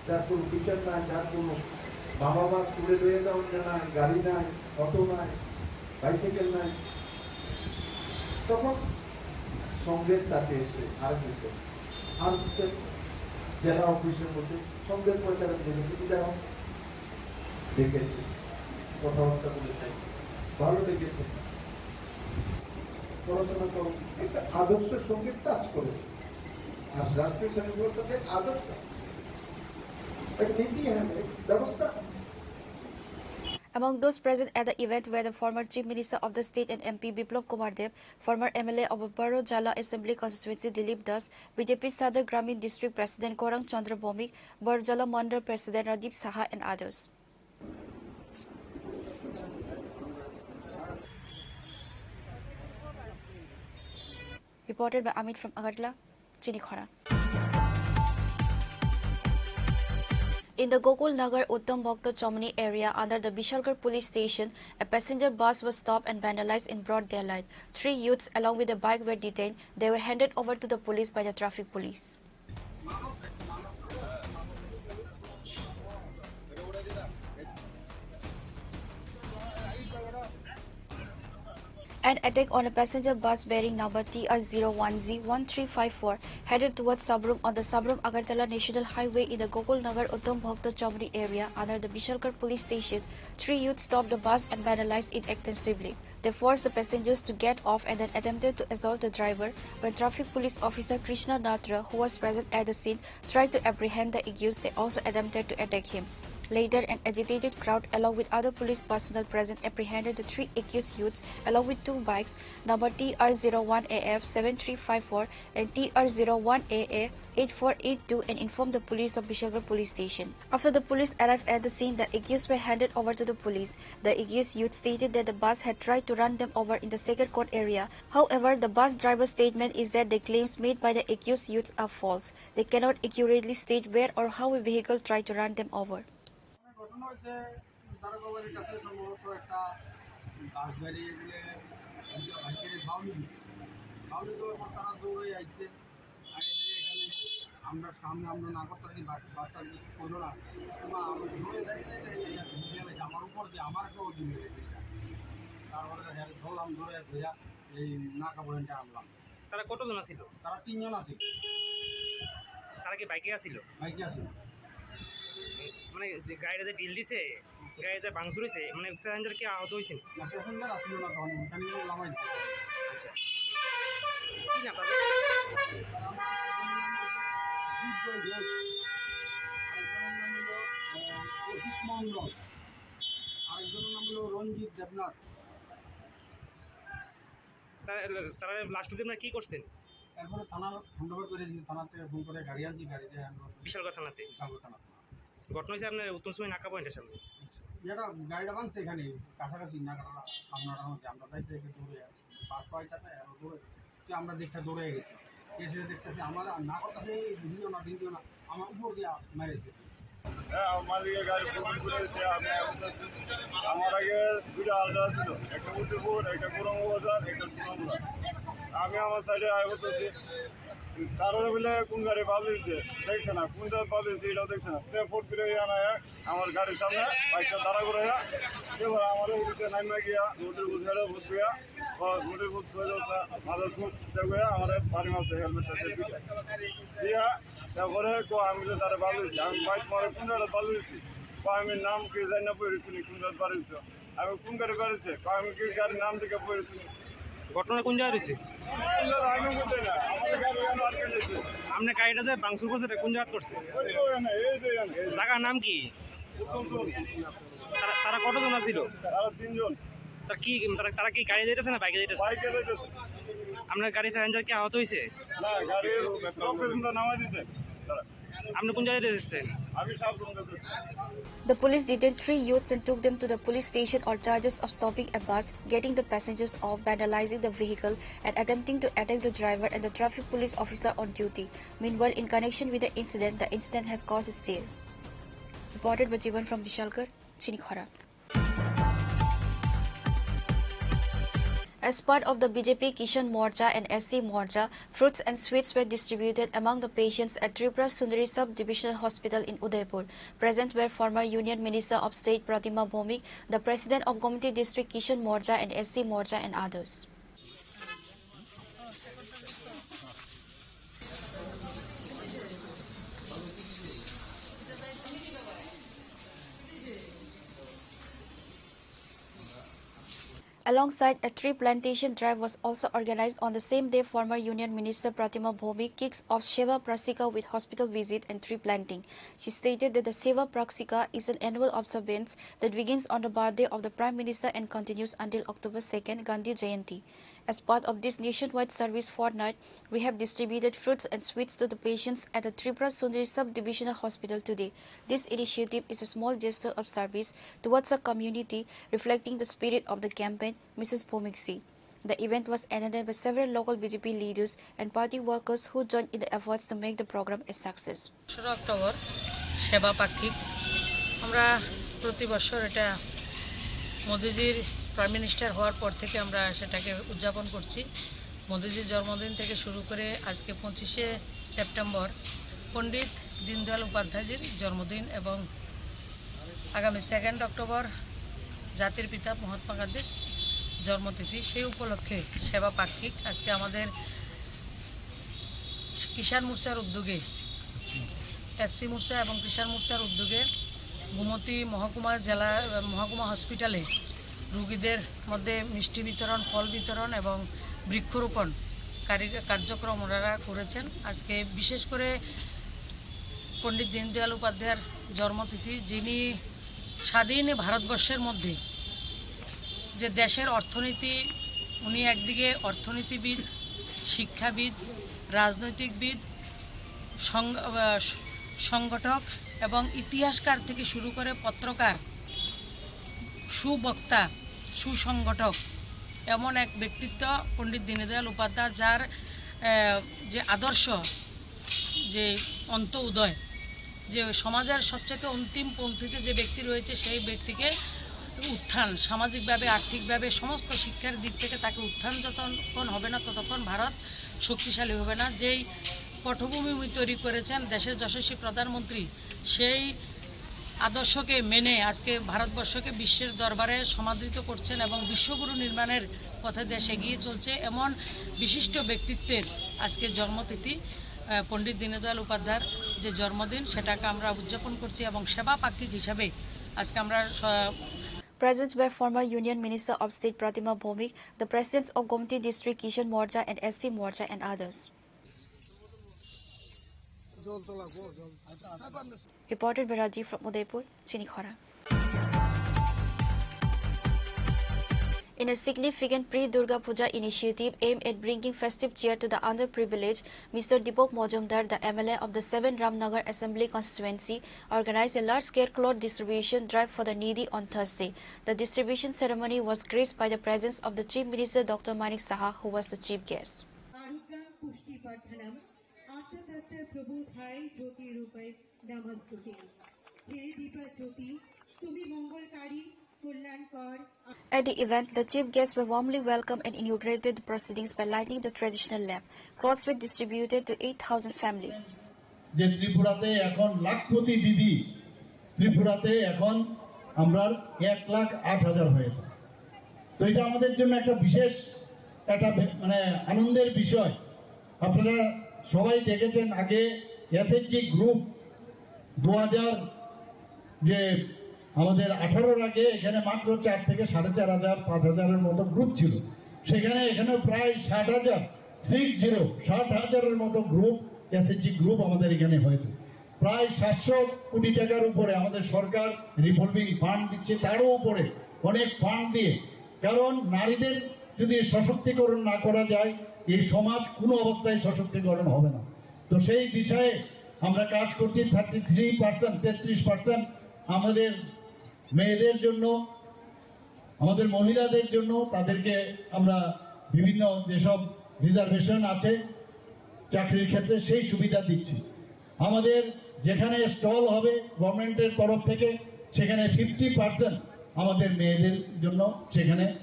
যার কোনো টিচার নাই, যার কোনো মা বাবা স্কুলে লয়ে যাওয়ার নাই, গাড়ি নাই, অটো নাই, বাইসাইকেল নাই, তখন সঙ্গের কাছে এসে আরএসএস এর, আরএসএস এর জেলা অফিসের মধ্যে সঙ্গের প্রচারক নিবেদিতারাও দেখেছে, কথাবার্তা বলেছে, ভালো লেগেছে। পড়াশোনা করো, একটা আদর্শের সঙ্গে কাজ করেছে। আর রাষ্ট্রীয় স্বয়ংসেবক সংঘের আদর্শ, একটা নীতি, হ্যাঁ, ব্যবস্থা। Among those present at the event were the former Chief Minister of the state and M P Biplab Kumar Deb, former M L A of Barojala Assembly Constituency Dilip Das, B J P Sadar Gramin District President Gaurang Chandra Bhowmik, Barojala Mandal President Radip Saha and others. Reported by Amit from Agartala. Chini Khora. In the Gokul Nagar Uttam Bhakta Chomani area under the Bishalgarh police station, a passenger bus was stopped and vandalized in broad daylight. Three youths along with a bike were detained. They were handed over to the police by the traffic police. An attack on a passenger bus bearing number T R zero one Z one three five four headed towards Sabrum on the Sabrum Agartala National Highway in the Gokul Nagar Uttam Bhakta Chomani area under the Bishalgarh police station. Three youths stopped the bus and vandalized it extensively. They forced the passengers to get off and then attempted to assault the driver when traffic police officer Krishna Natra, who was present at the scene, tried to apprehend the accused. They also attempted to attack him. Later, an agitated crowd along with other police personnel present apprehended the three accused youths along with two bikes, number T R zero one A F seven three five four and T R zero one A A eight four eight two, and informed the police of Bishalgarh police station. After the police arrived at the scene, the accused were handed over to the police. The accused youth stated that the bus had tried to run them over in the Second Court area. However, the bus driver's statement is that the claims made by the accused youth are false. They cannot accurately state where or how a vehicle tried to run them over. ঘটনা হয়েছে দারোগাবাড়ির কাছে সম্ভবত একটা বাস গাড়ি এগুলো বাইকের বাউন্ডারি দিচ্ছে। বাউন্ডারি দেওয়ার পর তারা দৌড়ে আইছে। আইসে এখানে আমরা সামনে আমরা না করতে পারি, বাস, বাসটা কিছু করলো না। এবার আমরা ধরে যাই, যাই, যাই, যাই, যাই, যাই, আমার উপর দিয়ে আমার একটা অর্ডার হয়ে গেছে। তারপরে দেখা গেল ধরলাম, ধরে ধরে এই নাকা পয়েন্টে আনলাম। তারা কতজন আছিল? তারা তিনজন আছিল। তারা কি বাইকে আছিল? বাইকে আছিল। মানে যে গাড়িটা যে ঢিল দিছে, গাড়িতে ভাঙচুর হয়েছে, মানে প্যাসেঞ্জার কি আহত হয়েছে? না, প্যাসেঞ্জার আসছিল না তখন, ওখানে লামাই দিছে। আচ্ছা। কি নাম তাদের? বিজয় ঘোষ। আরেকজনের নাম হলো, আহ, কৌশিক মণ্ডল। আরেকজনের নাম হলো রঞ্জিত দেবনাথ। তা-, তারা লাস্ট অব্দি আপনারা কি করছেন? এরপরে থানা হ্যান্ডওভার করে দিয়েছি, থানা থেকে ফোন করে গাড়ি আনছি, গাড়িতে হ্যান্ডওভার করে বিশালগড় থানাতে? বিশালগড় থানা। ঘটনা হয়েছে আপনার উত্তম সময় নাকা পয়েন্টের সামনে? এটা গাড়িটা ভাঙছে এখানে, কাছাকাছি নাকাটা, সামনাটার মধ্যে। আমরা যাইতে যাইতে দৌড়ে, বাস পাই তাতে, আমরা দৌড়ে, তো আমরা দেখতে দৌড়ে গেছি। এসে দেখতেছি, আমরা না করতেছি, এই ভিডিও না, ভিডিও না, আমার উপর দিয়ে মেরেছে। হ্যাঁ, আমার মালিকের গাড়ি ফুটফুট করে দিচ্ছে, আমি এখন যাচ্ছি। আমার আগে দুইটা আলট্রা ছিল, একটা উদয়পুর, একটা গৌরাঙ্গ বাজার, একটা সুনামুড়া। আমি আমার সাইডে আয় বলতেছি, কারোর বলে কোন গাড়ি বাদ দিচ্ছে, দেখছে না, কোন জায়গায় বাদ দিচ্ছে, এটাও দেখছে না। সে ফুট করে আনা আমার গাড়ির সামনে বাইকটা দাঁড়া করে, এবার আমার এই দিকে নাইমা গিয়া, রোডের বুঝে, বুঝ গিয়া, ও রোডের বুঝ হয়ে যাচ্ছে, মাথার বুঝ দেখবে, আমার বাড়ি মাসে হেলমেটটা দিয়ে দিল। দিয়া, তারপরে তো আমি তো তারা বালুইছি, আমি বাইক মারে কোন জায়গায় বালুইছি, বা আমি নাম কি জানি না পড়েছি, কোন জায়গায় বাড়িছি, আমি কোন গাড়ি বাড়িছে, বা আমি কি গাড়ির নাম দিকে পড়েছি। ঘটনা কোন জায়গায় হয়েছে? কোন জায়গায় আমি বুঝতে না, আমাদের গাড়ি আমার আটকে গেছে। আপনি গাড়িটা যে ভাঙচুর করছে, এটা কোন জায়গা করছে? ওই তো এখানে, এই যে এখানে, এই যে। জায়গার নাম কি? উত্তম চৌধুরী। তারা, তারা কতজন আছিল? তারা তিনজন। তারা কি, তারা, তারা কি গাড়ি যাইতেছে না বাইকে যাইতেছে? বাইকে যাইতেছে। আপনার গাড়ি প্যাসেঞ্জার কি আহত হয়েছে? না, গাড়ির সব প্যাসেঞ্জার নামাই দিছে তারা। আপনি কোন জায়গায় এসেছেন? আমি সাবরুম যাইতেছি। The police detained three youths and took them to the police station on charges of stopping a bus, getting the passengers off, vandalizing the vehicle, and attempting to attack the driver and the traffic police officer on duty. Meanwhile, in connection with the incident, the incident has caused stir. Reported by Jivan from Bishalgarh, Chinikhara. As part of the B J P Kisan Morcha and S C Morcha, fruits and sweets were distributed among the patients at Tripura Sundari Sub-Divisional Hospital in Udaipur. Present were former Union Minister of State Pratima Bhowmik, the President of Gomati District Kisan Morcha and S C Morcha and others. Alongside, a tree plantation drive was also organized on the same day. Former Union Minister Pratima Bhowmik kicks off Seva Prakshika with hospital visit and tree planting. She stated that the Seva Prakshika is an annual observance that begins on the birthday of the Prime Minister and continues until October second, Gandhi Jayanti. As part of this nationwide service fortnight, we have distributed fruits and sweets to the patients at the Tripura Sundari Sub-Divisional Hospital today. This initiative is a small gesture of service towards the community, reflecting the spirit of the campaign, Missus Bhowmik said. The event was attended by several local B J P leaders and party workers who joined in the efforts to make the program a success. পনেরো অক্টোবর সেবা পাক্ষিক। আমরা প্রতি বছর এটা মোদিজির prime minister হওয়ার পর থেকে আমরা সেটাকে উদযাপন করছি। মোদিজির জন্মদিন থেকে শুরু করে আজকে পঁচিশে সেপ্টেম্বর পণ্ডিত দীনদয়াল উপাধ্যায়জির জন্মদিন এবং আগামী সেকেন্ড অক্টোবর জাতির পিতা মহাত্মা গান্ধীর জন্মতিথি। সেই উপলক্ষে সেবা পাক্ষিক আজকে আমাদের কিষাণ মোর্চার উদ্যোগে, এসসি মোর্চা এবং কিষাণ মোর্চার উদ্যোগে গোমতী মহকুমা জেলা, মহকুমা হসপিটালে রোগীদের মধ্যে মিষ্টি বিতরণ, ফল বিতরণ এবং বৃক্ষরোপণ কারি-, কার্যক্রম ওনারা করেছেন। আজকে বিশেষ করে পণ্ডিত দীনদয়াল উপাধ্যায়ের জন্মতিথি, যিনি স্বাধীন ভারতবর্ষের মধ্যে যে দেশের অর্থনীতি, উনি একদিকে অর্থনীতিবিদ, শিক্ষাবিদ, রাজনৈতিকবিদ, সং-, আহ, সংগঠক এবং ইতিহাসকার থেকে শুরু করে পত্রকার, সুবক্তা, সুসংগঠক, এমন এক ব্যক্তিত্ব পণ্ডিত দীনদয়াল উপাধ্যায়, যার, আহ, যে আদর্শ, যে অন্ত উদয়, যে সমাজের সবচেয়ে অন্তিম পংক্তিতে যে ব্যক্তি রয়েছে, সেই ব্যক্তিকে উত্থান, সামাজিকভাবে, আর্থিকভাবে, সমস্ত শিক্ষার দিক থেকে তাকে উত্থান যতক্ষণ হবে না, ততক্ষণ ভারত শক্তিশালী হবে না। যেই পটভূমি উনি তৈরি করেছেন দেশের যশস্বী প্রধানমন্ত্রী, সেই আদর্শকে মেনে আজকে ভারতবর্ষকে বিশ্বের দরবারে সমাদৃত করছেন এবং বিশ্বগুরু নির্মাণের পথে দেশ এগিয়ে চলছে। এমন বিশিষ্ট ব্যক্তিত্বের আজকে জন্মতিথি, আহ, পণ্ডিত দীনদয়াল উপাধ্যায়ের যে জন্মদিন, সেটাকে আমরা উদযাপন করছি এবং সেবা পাক্ষিক হিসাবে আজকে আমরা স- Present were former Union Minister of State Pratima Bhowmik, the presidents of Gomti District Kishan Morcha and S C Morcha and others. Reported by Rajiv from Udaipur, Chinikhora. In a significant pre-Durga Puja initiative aimed at bringing festive cheer to the underprivileged, Mister Deepak Majumdar, the M L A of the seven Ramnagar Assembly Constituency, organized a large-scale cloth distribution drive for the needy on Thursday. The distribution ceremony was graced by the presence of the Chief Minister Doctor Manik Saha, who was the chief guest. आरोग्यं पुष्टिवर्धनम्। आत्मतत्त्वप्रबोधाय ज्योतिरूपाय नमोऽस्तु ते। हे दीपा ज्योति, তুমি মঙ্গলকারী, কল্যাণকর। At the event, the chief guests were warmly welcomed and inaugurated the proceedings by lighting the traditional lamp. Clothes were distributed to eight thousand families. যে ত্রিপুরাতে এখন লাখপতি দিদি, ত্রিপুরাতে এখন আমরা এক লাখ আট হাজার হয়েছে। তো এটা আমাদের জন্য একটা বিশেষ, একটা বে-, মানে আনন্দের বিষয়। আপনারা সবাই দেখেছেন, আগে এসএইচজি গ্রুপ দু হাজার, যে আমাদের আঠারোর আগে এখানে মাত্র চার থেকে সাড়ে চার হাজার, পাঁচ হাজারের মতো গ্রুপ ছিল। সেখানে এখানে প্রায় ষাট হাজার, সিক্স জিরো, ষাট হাজারের মতো গ্রুপ, এসএইচজি গ্রুপ আমাদের এখানে হয়েছে। প্রায় সাতশো কোটি টাকার উপরে আমাদের সরকার রিভলভিং ফান্ড দিচ্ছে, তারও উপরে অনেক ফান্ড দিয়ে। কারণ নারীদের যদি সশক্তিকরণ না করা যায়, এই সমাজ কোনো অবস্থায় সশক্তিকরণ হবে না। তো সেই দিশায় আমরা কাজ করছি। থার্টি থ্রি পার্সেন্ট, তেত্রিশ পার্সেন্ট আমাদের মেয়েদের জন্য, আমাদের মহিলাদের জন্য, তাদেরকে আমরা বিভিন্ন যেসব রিজার্ভেশন আছে চাকরির ক্ষেত্রে, সেই সুবিধা দিচ্ছি। আমাদের যেখানে স্টল হবে গভর্নমেন্টের তরফ থেকে, সেখানে ফিফটি পার্সেন্ট আমাদের মেয়েদের জন্য সেখানে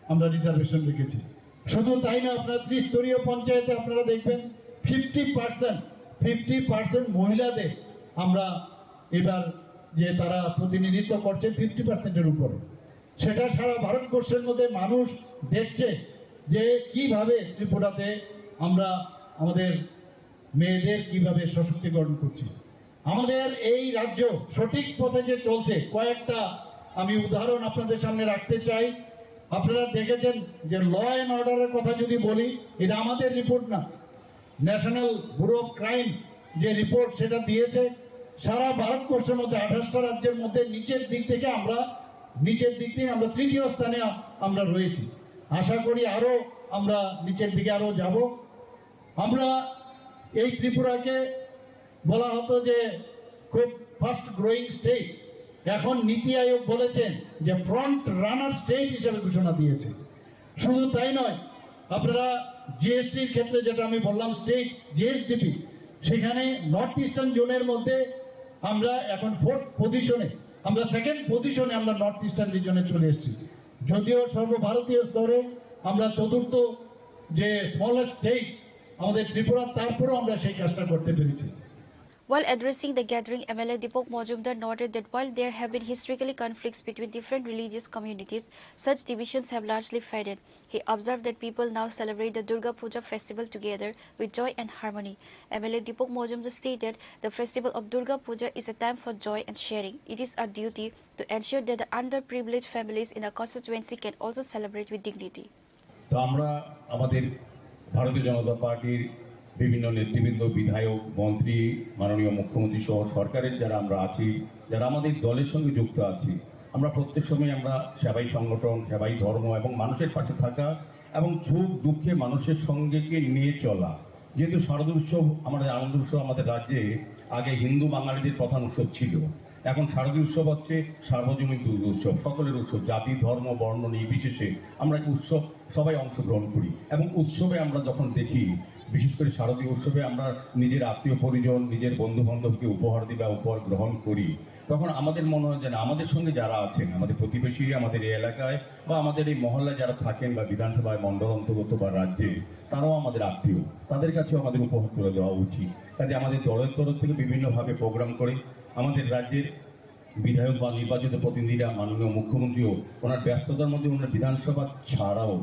আমরা রিজার্ভেশন রেখেছি। শুধু তাই না, আপনার ত্রিস্তরীয় পঞ্চায়েতে আপনারা দেখবেন ফিফটি পার্সেন্ট, ফিফটি পার্সেন্ট মহিলাদের আমরা এবার যে তারা প্রতিনিধিত্ব করছে ফিফটি পার্সেন্টের উপরে। সেটা সারা ভারতবর্ষের মধ্যে মানুষ দেখছে যে কিভাবে ত্রিপুরাতে আমরা আমাদের মেয়েদের কিভাবে সশক্তিকরণ করছি। আমাদের এই রাজ্য সঠিক পথে যে চলছে, কয়েকটা আমি উদাহরণ আপনাদের সামনে রাখতে চাই। আপনারা দেখেছেন যে ল অ্যান্ড অর্ডারের কথা যদি বলি, এটা আমাদের রিপোর্ট না, ন্যাশনাল ব্যুরো অফ ক্রাইম যে রিপোর্ট সেটা দিয়েছে, সারা ভারতবর্ষের মধ্যে আঠাশটা রাজ্যের মধ্যে নিচের দিক থেকে আমরা, নিচের দিক থেকে আমরা তৃতীয় স্থানে আ-, আমরা রয়েছি। আশা করি আরো আমরা নিচের দিকে আরো যাব। আমরা এই ত্রিপুরাকে বলা হতো যে খুব ফাস্ট গ্রোয়িং স্টেট, এখন নীতি আয়োগ বলেছেন যে ফ্রন্ট রানার স্টেট হিসেবে ঘোষণা দিয়েছে। শুধু তাই নয়, আপনারা জিএসটির ক্ষেত্রে, যেটা আমি বললাম, স্টেট জিএসডিপি, সেখানে নর্থ ইস্টার্ন জোনের মধ্যে আমরা এখন ফোর্থ পজিশনে, আমরা সেকেন্ড পজিশনে আমরা নর্থ ইস্টার্ন রিজনে চলে এসেছি। যদিও সর্বভারতীয় স্তরে আমরা চতুর্থ যে স্মলেস্ট স্টেট, আমাদের ত্রিপুরা, তারপরেও আমরা সেই কাজটা করতে পেরেছি। While addressing the gathering, M L A Deepak Majumdar noted that while there have been historically conflicts between different religious communities, such divisions have largely faded. He observed that people now celebrate the Durga Puja festival together with joy and harmony. M L A Deepak Majumdar stated the festival of Durga Puja is a time for joy and sharing. It is our duty to ensure that the underprivileged families in the constituency can also celebrate with dignity. তো আমরা আমাদের ভারতীয় জনতা পার্টির বিভিন্ন নেতৃবৃন্দ, বিধায়ক, মন্ত্রী, মাননীয় মুখ্যমন্ত্রী সহ সরকারের যারা আমরা আছি, যারা আমাদের দলের সঙ্গে যুক্ত আছি, আমরা প্রত্যেক সময় আমরা সেবাই সংগঠন, সেবাই ধর্ম এবং মানুষের পাশে থাকা এবং সুখ দুঃখে মানুষের সঙ্গে নিয়ে চলা। যেহেতু শারদীয় উৎসব, আমাদের আনন্দ উৎসব আমাদের রাজ্যে আগে হিন্দু বাঙালিদের প্রধান উৎসব ছিল, এখন শারদীয় উৎসব হচ্ছে সার্বজনীন দুর্গা উৎসব, সকলের উৎসব, জাতি, ধর্ম, বর্ণ নির্বিশেষে আমরা এই উৎসব সবাই অংশগ্রহণ করি। এবং উৎসবে আমরা যখন দেখি, বিশেষ করে শারদীয় উৎসবে আমরা নিজের আত্মীয় পরিজন, নিজের বন্ধু বান্ধবকে উপহার দিই বা উপহার গ্রহণ করি, তখন আমাদের মনে হয় যেন আমাদের সঙ্গে যারা আছেন, আমাদের প্রতিবেশী, আমাদের এই এলাকায় বা আমাদের এই মহল্লায় যারা থাকেন বা বিধানসভায়, মণ্ডল অন্তর্গত বা রাজ্যে, তারাও আমাদের আত্মীয়, তাদের কাছেও আমাদের উপহার তুলে দেওয়া উচিত। কাজে আমাদের দলের তরফ থেকে বিভিন্নভাবে প্রোগ্রাম করে আমাদের রাজ্যের বিধায়ক বা নির্বাচিত প্রতিনিধিরা, মাননীয় মুখ্যমন্ত্রীও ওনার ব্যস্ততার মধ্যে ওনার বিধানসভা ছাড়াও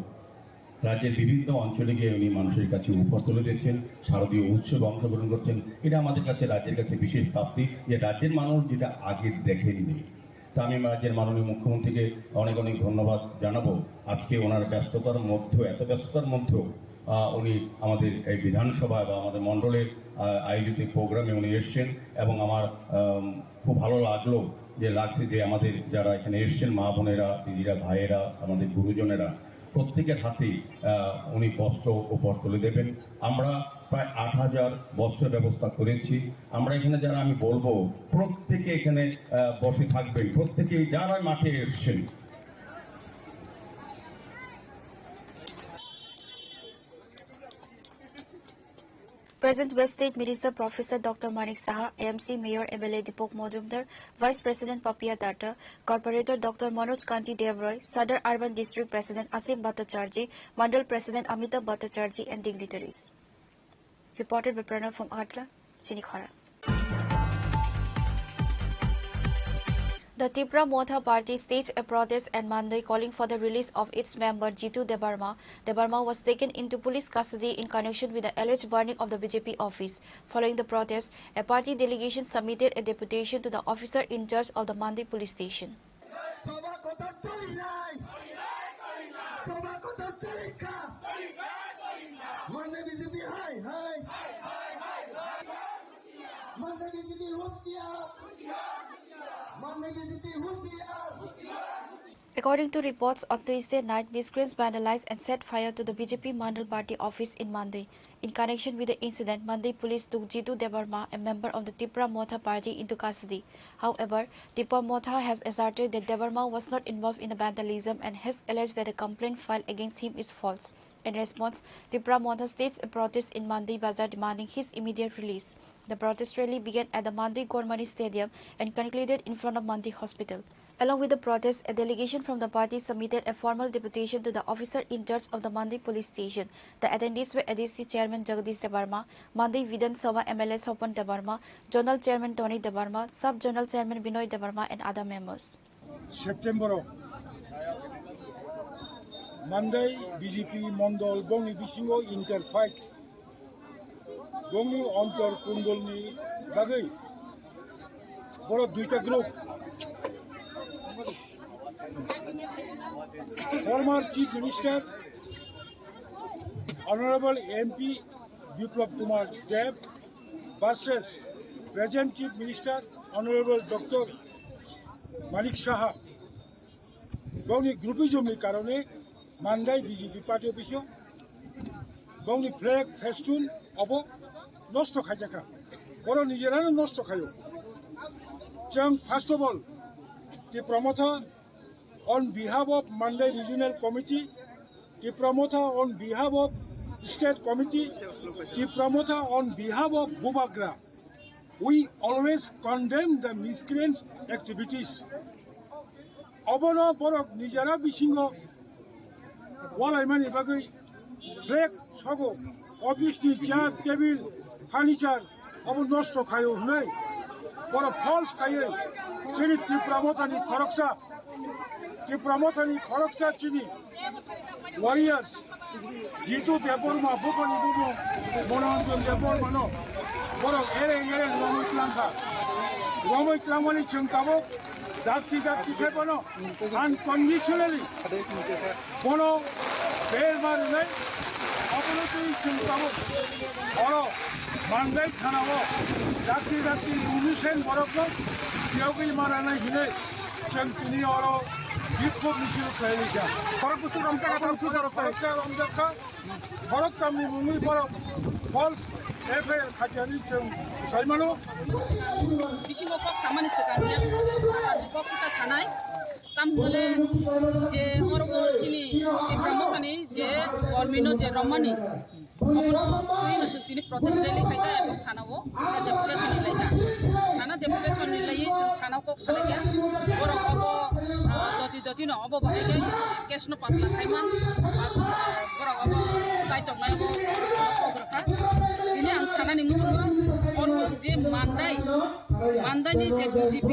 রাজ্যের বিভিন্ন অঞ্চলে গিয়ে উনি মানুষের কাছে উপহার তুলে দিচ্ছেন, শারদীয় উৎসবে অংশগ্রহণ করছেন। এটা আমাদের কাছে, রাজ্যের কাছে বিশেষ প্রাপ্তি, যে রাজ্যের মানুষ যেটা আগে দেখেননি। তা আমি রাজ্যের মাননীয় মুখ্যমন্ত্রীকে অনেক অনেক ধন্যবাদ জানাবো। আজকে ওনার ব্যস্ততার মধ্যে, এত ব্যস্ততার মধ্যেও আহ, উনি আমাদের এই বিধানসভা বা আমাদের মণ্ডলের আহ, আয়োজিত প্রোগ্রামে উনি এসছেন এবং আমার আম, খুব ভালো লাগলো, যে লাগছে যে আমাদের যারা এখানে এসছেন, মা বোনেরা, দিদিরা, ভাইয়েরা, আমাদের গুরুজনেরা, প্রত্যেকের হাতে আহ, উনি বস্ত্র উপহার তুলে দেবেন। আমরা প্রায় আট হাজার বস্ত্র ব্যবস্থা করেছি। আমরা এখানে যারা, আমি বলবো, প্রত্যেকে এখানে আহ, বসে থাকবেন, প্রত্যেকে যারা মাঠে এসছেন। Present were State Minister Professor Doctor Manik Saha, A M C, Mayor, M L A Deepak Majumdar, Vice President Papiya Datta, Corporator Doctor Manoj Kanti Devroy, Sadar Urban District President Asim Bhattacharjee, Mandal President Amitabh Bhattacharjee and dignitaries. Reported by Pranav from Agartala, Chinikhara. The Tipra Motha Party staged a protest on Monday calling for the release of its member Jitu Debbarma. Debbarma was taken into police custody in connection with the alleged burning of the B J P office. Following the protest, a party delegation submitted a deputation to the officer in charge of the Mandi police station. According to reports, on Tuesday night, miscreants vandalized and set fire to the B J P Mandal Party office in Mandi. In connection with the incident, Mandi police took Jitu Debbarma, a member of the Tipra Motha Party, into custody. However, Tipra Motha has asserted that Debbarma was not involved in the vandalism and has alleged that the complaint filed against him is false. In response, Tipra Motha staged a protest in Mandi Bazar demanding his immediate release. The protest rally began at the Mandi Gormani Stadium and concluded in front of Mandi Hospital. Along with the protest, a delegation from the party submitted a formal deputation to the officer in charge of the Mandi police station. The attendees were A D C Chairman Jagadish Debbarma, Mandi Vidhan Sabha M L A Sopan Debbarma, Zonal Chairman Tony Debbarma, Sub Zonal Chairman Binoy Debbarma and other members. September o Mandai B J P Mondol bongni bisingo interfight bongni ontor kundolni bagwi borok duita group Former Chief Minister Honorable M P Biplab Kumar Deb versus present Chief Minister Honorable Doctor Manik Saha. Bongni groupism ni karone Mandai B J P party office o bongni flag, festoon obo nosto khaijakha. Oro nijerano nosto khaio. Chwng first of all Tipra Motha on behalf of Mandai Regional Committee, Tipra Motha on behalf of State Committee, Tipra Motha on behalf of Bubagra, we always condemn the miscreants' activities. Obono borok nijera bisingo walaimani bagwi flag sogo, office ni chair, table, furniture obo nosto khaio hwnwi borok false khaiwi chini Tipra Mothani khoroksa, Tipra Mothani khoroksa chini warriors Jitu Debbarma, bukoni bumung Monoranjan Debbarmano borok ereng ereng romwi tlangkha. Romwi tlangmani chwng tabuk dakti dakti khe bono unconditionally bono bail ma rwnai, abono twi chwng tabuk oro Mandai thanao dakti dakti innocent borokno phiyogwi ma rwnai hinwi chwng tini oro bikhok misil khlai rikha. Khorokbwswk romjakha, khorokbwswk romjakha. Borok tamni mungwi borok false F I R khatyani chwng saimano. Bisingo kok samani swkang ya, kok kita sanai. Tam hole je oro bo chini Tipra Mothani je kormino je romani, obono twi no chwng tini protest rally khaikha, ebo thana o deputation ni laikha. Thana deputation ni laiwi chwng thana o kok salaikha. Borok obo, ah, doti doti no obo bahai khe case no patla khaiman. Borok obo tai tongnai obo kok rwkha. Tini ang sanani muchungo oro je Mandai, Mandai ni je B J P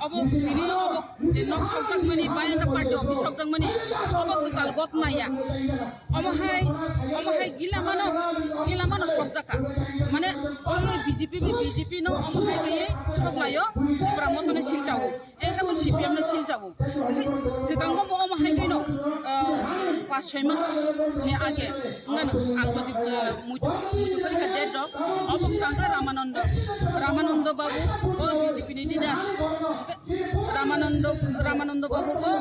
obo tini obo je nok sokjakmani, bayangkha party office sokjakmani, obo kwtal gotma ya. Omo hai, omo hai gila mano, gila mano sokjakha. Mane, only B J P, B J P no omo hai khe soklaio, Tipra Mothani silchao. Ekdam C P M no silchao. Swkango bo omo hai khe no, ah, pas soi mas ni age. Wngkha no, ang jodi, ah, muitu, muitu kori kha date rok. Obo wngkha Ramanando, Ramanando Babu, bo B J P ni leader. Ramanando, Ramanando Babu bo,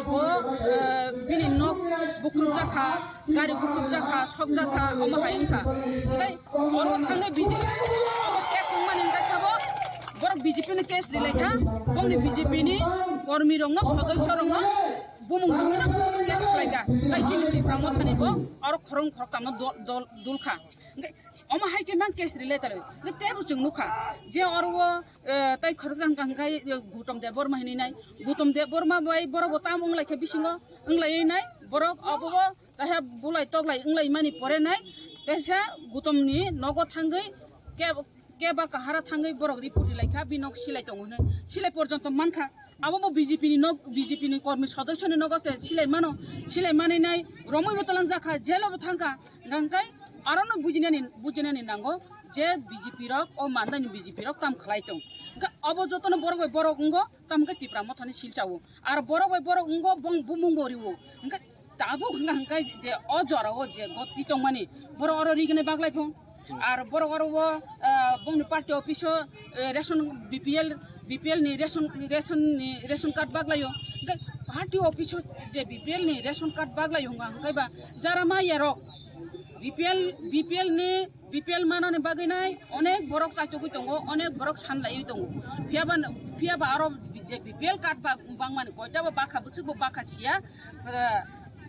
bo, eh, bini nok bukrukjakha, gari bukrukjakha, sokjakha, omo hai wngkha. Tei oro thangwi B J P, obo case wngmani wngkha sabo, borok B J P ni case rilaikha, bongni B J P ni kormi rokno, sodosyo rokno bumung rwkhe case khlaikha. Tei chini Tipra Mothani bo oro khorang khoroktamno dol, dol, dulkha. Hwnkhe omo hai khe mang case rilaitalo. Hwnkhe teibo chwng nukha je oro o, eh, tai khoroksa hwnkha hwnkhe, eh, Gautam Debbarma hinwi nai. Gautam Debbarma bai borok bo tamo wnglaikha bisingo, wnglainai borok obo bo kaisa bulai toklai wnglaimani pore nai, kaisa Gautam ni nogo thangwi ke, keba kahara thangwi borok report rilaikha, bini nok silai tongo hwnwi. Silai porjonto mankha. Abo bo B J P ni nok, B J P ni kormi sodosyo ni nogo se silai mano. Silai manwi nai romwi bo twlang jakha, jail o bo thangkha. Hwnkhe arono bujinani, bujinani nango je B J P rok, o Mandai ni B J P rok tam khlai tong. Hwnkhe obo jotono borok bai borok wngo, tam hwnkhe Tipra Mothani silchao. Ar borok bai borok wngo, bong bumung bo riwo. Hwnkhe tabuk hwnkha hwnkhe je o jora o je goti tongmani, borok oro rigini baglai phung. Ar borok oro o, ah, bongni party office o, eh, ration B P L, B P L ni ration, ration ni ration card baglaio. Hwnkhe party office o je B P L ni ration card baglaio hwnkha hwnkhe ba jara maya rok B P L, B P L ni, B P L manani bagwi nai onek borok chaitogwi tongo, onek borok sanlaiwi tongo. Phiyaba, phiyaba aro je B P L card ba-, bangmani koita bo bakha bwswk bo bakha siya, eh,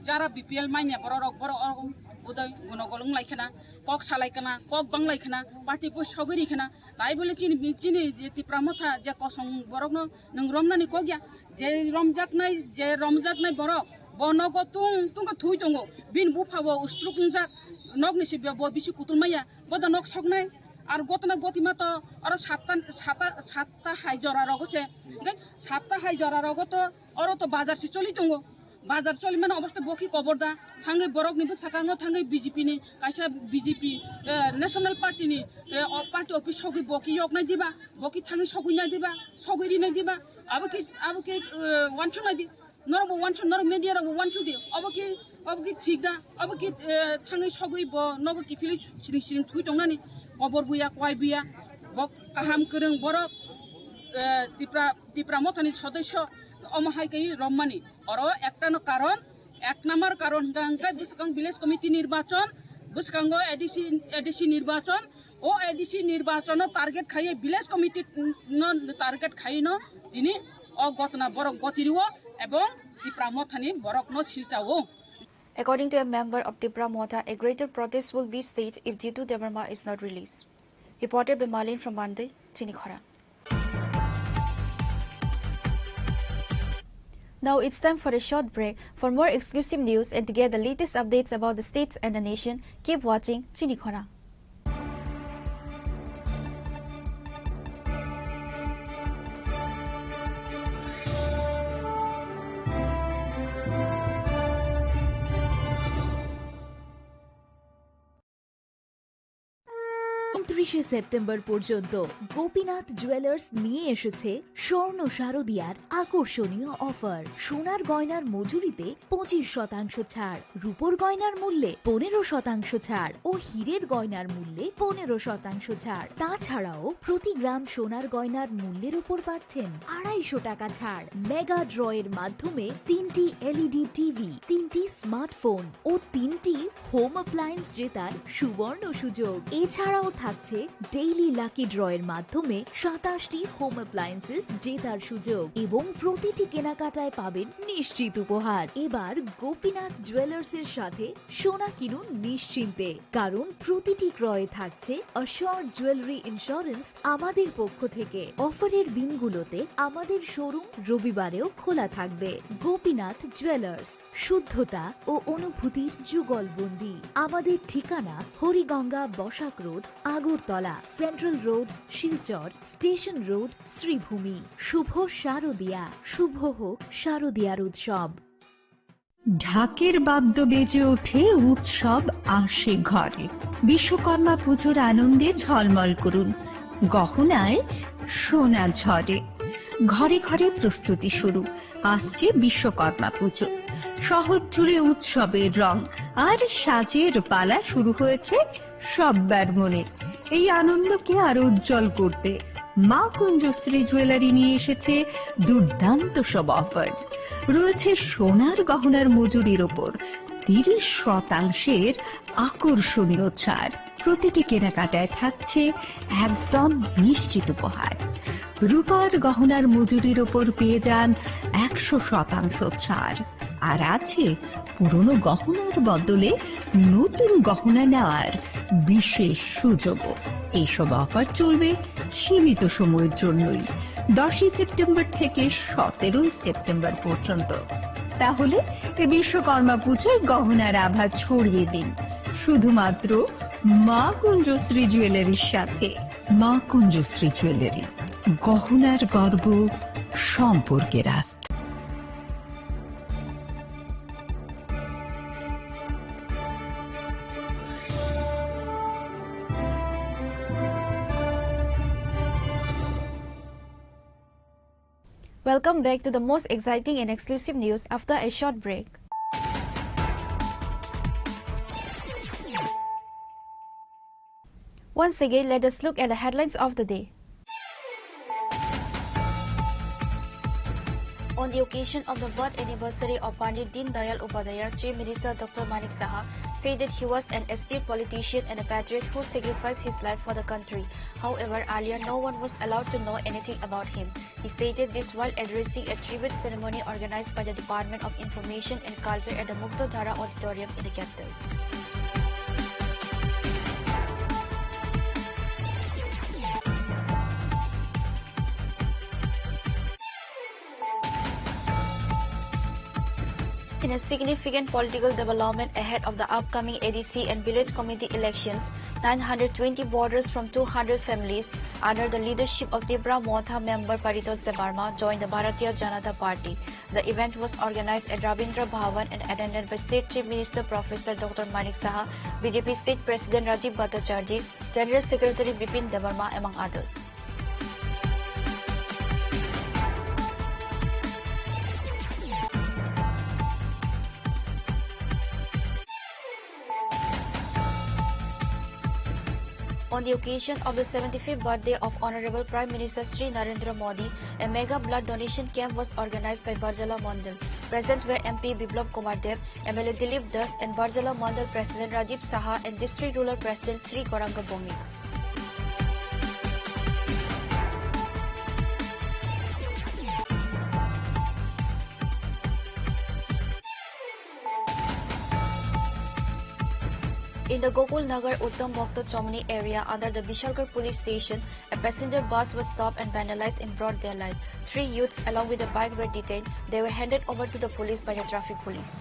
jara B P L manya borok rok, borok rok budai gunogol wnglaikha na, kok salaikha na, kok banglaikha na, party poi sogwi rikha na, tai bole chini, chini je Tipra Motha je kosong borokno nwng romnani kok ya, je romjaknai, je romjaknai borok, bo nogo tung tung khe thui tongo, bini bupha bo stroke wngjak, nokni se bo bisi kutul maya, bo da nok soknai, ar gotna gotima to oro satta, satta, satta hai jora rogo se, hwnkhe satta hai jora rogo to oro to bazar se choli tongo, bazar choli mano obosta bo khe kobor da, thangwi borok ni bwskango thangwi B J P ni kaisa B J P, eh, National Party ni, eh, o party office sogwi bo khe yoknai diba, bo khe thangwi sogwi nai diba, sogwi rinai diba, Abo khe, abo khe, eh, wansuk nai di. Norok bo wansuk, norok media rok bo wansuk di. Abo khe, abo khe thik da. Abo khe, eh, thangwi sogwi bo nogo kiphilwi siring siring thwi tongnani. Kobor buya, kwai buya. Bo kaham kwrwng borok, eh, Tipra, Tipra Mothani sodosyo omo hai khe rommani. Oro ektano karon, ek number karon hwnkha hwnkhe bwskang village committee nirbachon, bwskango A D C, A D C nirbachon, o A D C nirbachono target khaiwi village committee no target khaiwi no tini o gotna borok gotiriwo ebong Tipra Mothani borokno silchao. According to a member of Tipra Motha, a greater protest will be staged if Jitu Debbarma is not released. Reported by Malin from Mandai, Chinikhora. Now it's time for a short break. For more exclusive news and to get the latest updates about the states and the nation, keep watching Chinikhora. ঊনত্রিশে সেপ্টেম্বর পর্যন্ত গোপীনাথ জুয়েলার্স নিয়ে এসেছে স্বর্ণ শারদিয়ার আকর্ষণীয় অফার। সোনার গয়নার মজুরিতে পঁচিশ শতাংশ ছাড়, রূপোর গয়নার মূল্যে পনেরো শতাংশ ছাড় ও হীরের গয়নার মূল্যে পনেরো শতাংশ ছাড়। তাছাড়াও প্রতি গ্রাম সোনার গয়নার মূল্যের উপর পাচ্ছেন আড়াইশো টাকা ছাড়। মেগা ড্রয়ের মাধ্যমে তিনটি এলইডি টিভি, তিনটি স্মার্টফোন ও তিনটি হোম অ্যাপ্লায়েন্স জেতার সুবর্ণ সুযোগ। এছাড়াও থাকছে ডেইলি লাকি ড্রয়ের মাধ্যমে সাতাশটি হোম অ্যাপ্লায়েন্সেস জেতার সুযোগ এবং প্রতিটি কেনাকাটায় পাবেন নিশ্চিত উপহার। এবার গোপীনাথ জুয়েলার্সের সাথে সোনা কিনুন নিশ্চিন্তে, কারণ প্রতিটি ক্রয়ে থাকছে অ্যাসিওরড জুয়েলারি ইন্স্যুরেন্স আমাদের পক্ষ থেকে। অফারের দিনগুলোতে আমাদের শোরুম রবিবারেও খোলা থাকবে। গোপীনাথ জুয়েলার্স, শুদ্ধতা ও অনুভূতির যুগলবন্দি। আমাদের ঠিকানা Hariganga Basak road, Agartala, central road, Silchar, station road, Sribhumi. শুভ শারদিয়া, শুভ হোক শারদিয়ার উৎসব। ঢাকের বাদ্য বেজে ওঠে, উৎসব আসে ঘরে। বিশ্বকর্মা পুজোর আনন্দে ঝলমল করুন, গহনায় সোনা ঝরে। ঘরে ঘরে প্রস্তুতি শুরু, আসছে বিশ্বকর্মা পুজো। শহর জুড়ে উৎসবের রং আর সাজের পালা শুরু হয়েছে সব্বার মনে। এই আনন্দকে আরো উজ্জ্বল করতে মা কুঞ্জশ্রী জুয়েলারি নিয়ে এসেছে দুর্দান্ত সব অফার। রয়েছে সোনার গহনার মজুরির ওপর তিরিশ শতাংশের আকর্ষণীয় ছাড়। প্রতিটি কেনাকাটায় থাকছে একদম নিশ্চিত উপহার। রূপার গহনার মজুরির ওপর পেয়ে যান একশো শতাংশ ছাড়। আর আছে পুরনো গহনার বদলে নতুন গহনা নেওয়ার বিশেষ সুযোগও। এইসব অফার চলবে সীমিত সময়ের জন্যই, দশই সেপ্টেম্বর থেকে সতেরোই সেপ্টেম্বর পর্যন্ত। তাহলে এই বিশ্বকর্মা পুজোয় গহনার আভা ছড়িয়ে দিন শুধুমাত্র মা কুঞ্জশ্রী জুয়েলারির সাথে। মা কুঞ্জশ্রী জুয়েলারি, গহনার গর্ব, সম্পর্কের আস্থা। Welcome back to the most exciting and exclusive news after a short break. Once again, let us look at the headlines of the day. On the occasion of the birth anniversary of Pandit Deen Dayal Upadhyaya, Chief Minister Doctor Manik Saha said that he was an astute politician and a patriot who sacrificed his life for the country. However, earlier no one was allowed to know anything about him. He stated this while addressing a tribute ceremony organized by the Department of Information and Culture at the Muktadhara Auditorium in the capital. In a significant political development ahead of the upcoming A D C and Village Committee elections, nine hundred twenty voters from two hundred families under the leadership of Tipra Motha member Paritosh Debbarma joined the Bharatiya Janata Party. The event was organized at Rabindra Bhavan and attended by State Chief Minister Professor Doctor Manik Saha, B J P State President Rajiv Bhattacharjee, General Secretary Bipin Debbarma, among others. On the occasion of the seventy-fifth birthday of Honorable Prime Minister Shri Narendra Modi, a mega blood donation camp was organized by Barjala Mandal. Present were M P Biplab Kumar Deb, M L A Dilip Das, and Barjala Mandal President Rajiv Saha and District Rural President Shri Gauranga Bhowmik. In the Gokul Nagar Uttam Bhakta Chomani area under the Bishalgarh police station, a passenger bus was stopped and vandalized in broad daylight. Three youths along with a bike were detained. They were handed over to the police by the traffic police.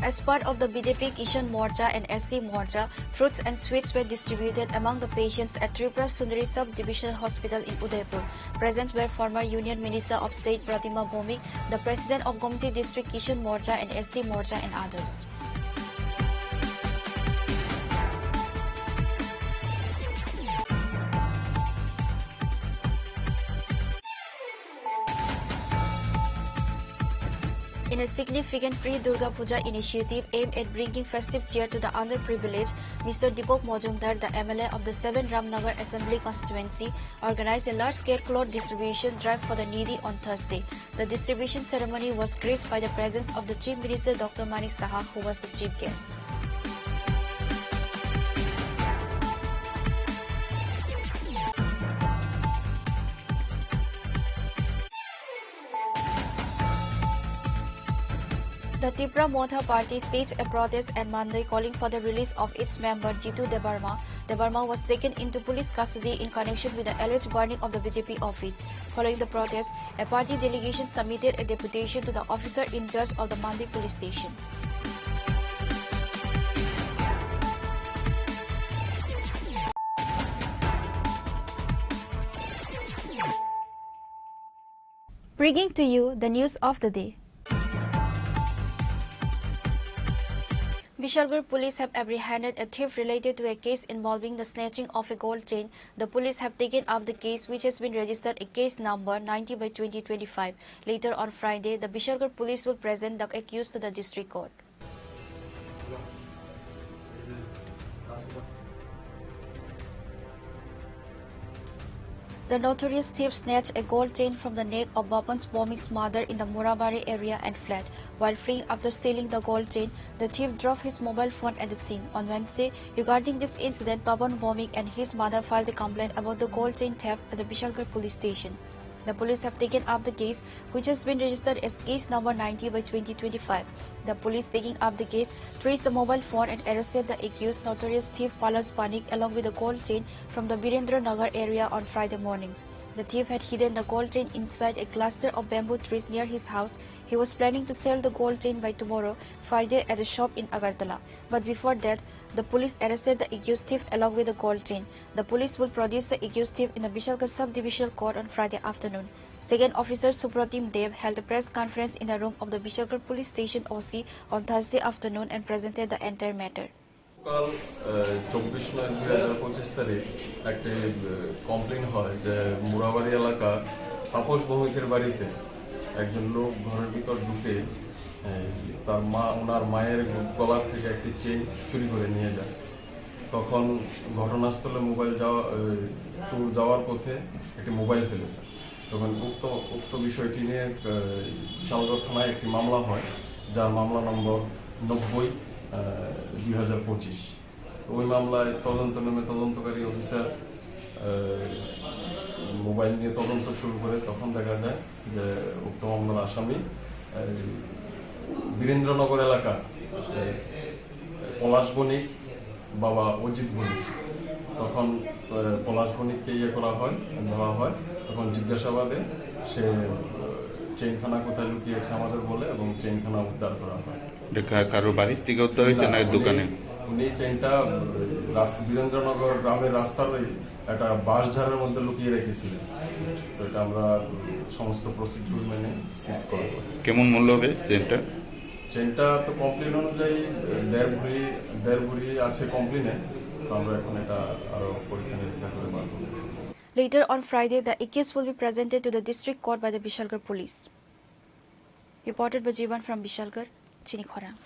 As part of the B J P Kisan Morcha and S C Morcha, fruits and sweets were distributed among the patients at Tripura Sundari Sub-Divisional Hospital in Udaipur. Present were former Union Minister of State Pratima Bhowmik, the President of Gomti District Kisan Morcha and S C Morcha and others. In a significant pre-Durga Puja initiative aimed at bringing festive cheer to the underprivileged, Mister Deepak Majumdar, the M L A of the seven Ramnagar Assembly Constituency, organized a large-scale cloth distribution drive for the needy on Thursday. The distribution ceremony was graced by the presence of the Chief Minister Doctor Manik Saha, who was the chief guest. The Tipra Motha Party staged a protest on Monday calling for the release of its member Jitu Debbarma. Debbarma was taken into police custody in connection with the alleged burning of the B J P office. Following the protest, a party delegation submitted a deputation to the officer in charge of the Mandi police station. Bringing to you the news of the day. Bishalgarh police have apprehended a thief related to a case involving the snatching of a gold chain. The police have taken up the case, which has been registered a case number ninety by twenty twenty-five. Later on Friday, the Bishalgarh police will present the accused to the district court. The notorious thief snatched a gold chain from the neck of Baban Bhowmik's mother in the Murabari area and fled. While fleeing after stealing the gold chain, the thief dropped his mobile phone at the scene. On Wednesday, regarding this incident, Baban Bhowmik and his mother filed a complaint about the gold chain theft at the Bishalgarh police station. The police have taken up the case, which has been registered as case number ninety by twenty twenty-five. The police taking up the case traced the mobile phone and arrested the accused notorious thief Palas Banik along with the gold chain from the Birendra Nagar area on Friday morning. The thief had hidden the gold chain inside a cluster of bamboo trees near his house. He was planning to sell the gold chain by tomorrow, Friday, at a shop in Agartala. But before that, the police arrested the accused thief along with the gold chain. The police will produce the accused thief in the Bishalgarh Sub-Divisional Court on Friday afternoon. Second Officer Supratim Dev held a press conference in the room of the Bishalgarh Police Station O C on Thursday afternoon and presented the entire matter. গতকাল, আহ, চব্বিশ নয় দুই হাজার পঁচিশ তারিখ একটি, আহ, কমপ্লেন হয় যে মুরাবাড়ি এলাকা তাপস ভৌমিকের বাড়িতে একজন লোক ঘরের ভিতর ঢুকে, আহ, তার মা, ওনার মায়ের গলার থেকে একটি চেইন চুরি করে নিয়ে যায়। তখন ঘটনাস্থলে মোবাইল যাওয়া, আহ, চোর যাওয়ার পথে একটি মোবাইল ফেলেছে। তখন উক্ত, উক্ত বিষয়টি নিয়ে, আহ, বিশালগড় থানায় একটি মামলা হয়, যার মামলা নম্বর নব্বই, আহ, দুই হাজার পঁচিশ। তো ওই মামলায় তদন্ত নামে তদন্তকারী অফিসার, আহ, মোবাইল নিয়ে তদন্ত শুরু করে। তখন দেখা যায় যে উক্ত মামলার আসামি, আহ, বীরেন্দ্রনগর এলাকা, আহ, পলাশ বণিক, বাবা অজিত বণিক। তখন, আহ, পলাশ বণিককে ইয়ে করা হয়, ধরা হয়। তখন জিজ্ঞাসাবাদে সে, আহ, চেইনখানা কোথায় লুকিয়েছে আমাদের বলে এবং চেইনখানা উদ্ধার করা হয়। এটা কা-, কারো বাড়ির থেকে উদ্ধার হয়েছে না, না, উনি, দোকানে? উনি চেইনটা, আহ, রাস-, বীরেন্দ্রনগর গ্রামের রাস্তার ওই একটা বাঁশঝাড়ের মধ্যে লুকিয়ে রেখেছিলেন। তো এটা আমরা, উম, সমস্ত প্রসিডিউর মেনে সিজ করব। কেমন মূল্য হবে চেইনটা? চেইনটা তো কমপ্লেন অনুযায়ী, আহ, দেড় ভরি, দেড় ভরি আছে কমপ্লেনে। তো আমরা এখন এটা আরো পরীক্ষা নিরীক্ষা করে বার করব। Later on Friday, the accused will be presented to the district court by the Bishalgarh police. Reported by Jivan from Bishalgarh, Chini Khorang.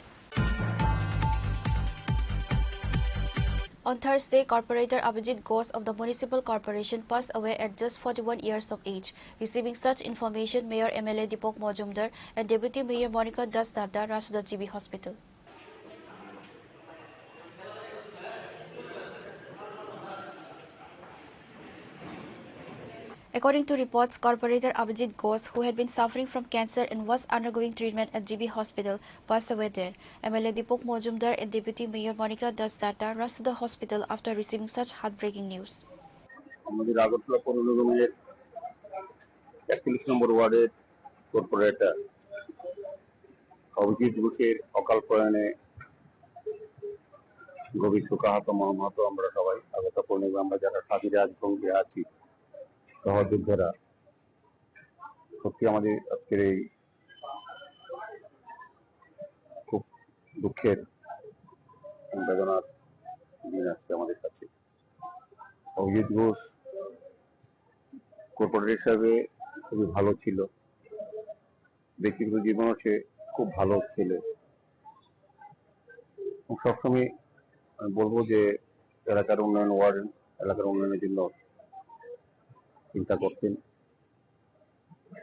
On Thursday, Corporator Abhijit Ghosh of the Municipal Corporation passed away at just forty-one years of age. Receiving such information, Mayor M L A Deepak Majumdar and Deputy Mayor Monica Das Datta rushed to the G B Hospital. According to reports, Corporator Abhijit Ghosh, who had been suffering from cancer and was undergoing treatment at G B Hospital, passed away there. M L A Deepak Majumdar and Deputy Mayor Monica Das Datta rushed to the hospital after receiving such heartbreaking news. আমাদের আগরতলা পৌর নিগমের একচল্লিশ নম্বর ওয়ার্ডের কর্পোরেটর অভিজিৎ ঘোষের অকাল প্রয়াণে গভীর শোকাহত মর্মাহত আমরা সবাই। আগরতলা পৌর নিগমে আমরা যারা সাথীরা আজ সঙ্গে আছি, সহযোদ্ধারা, সত্যি আমাদের আজকের এই খুব দুঃখের এবং বেদনার দিন আজকে আমাদের কাছে। অভিজিৎ ঘোষ কর্পোরেটর হিসাবে খুবই ভালো ছিল, ব্যক্তিগত জীবনও সে খুব ভালো ছিল। এবং সবসময় আমি বলবো যে এলাকার উন্নয়ন, ওয়ার্ড এলাকার উন্নয়নের জন্য চিন্তা করতেন।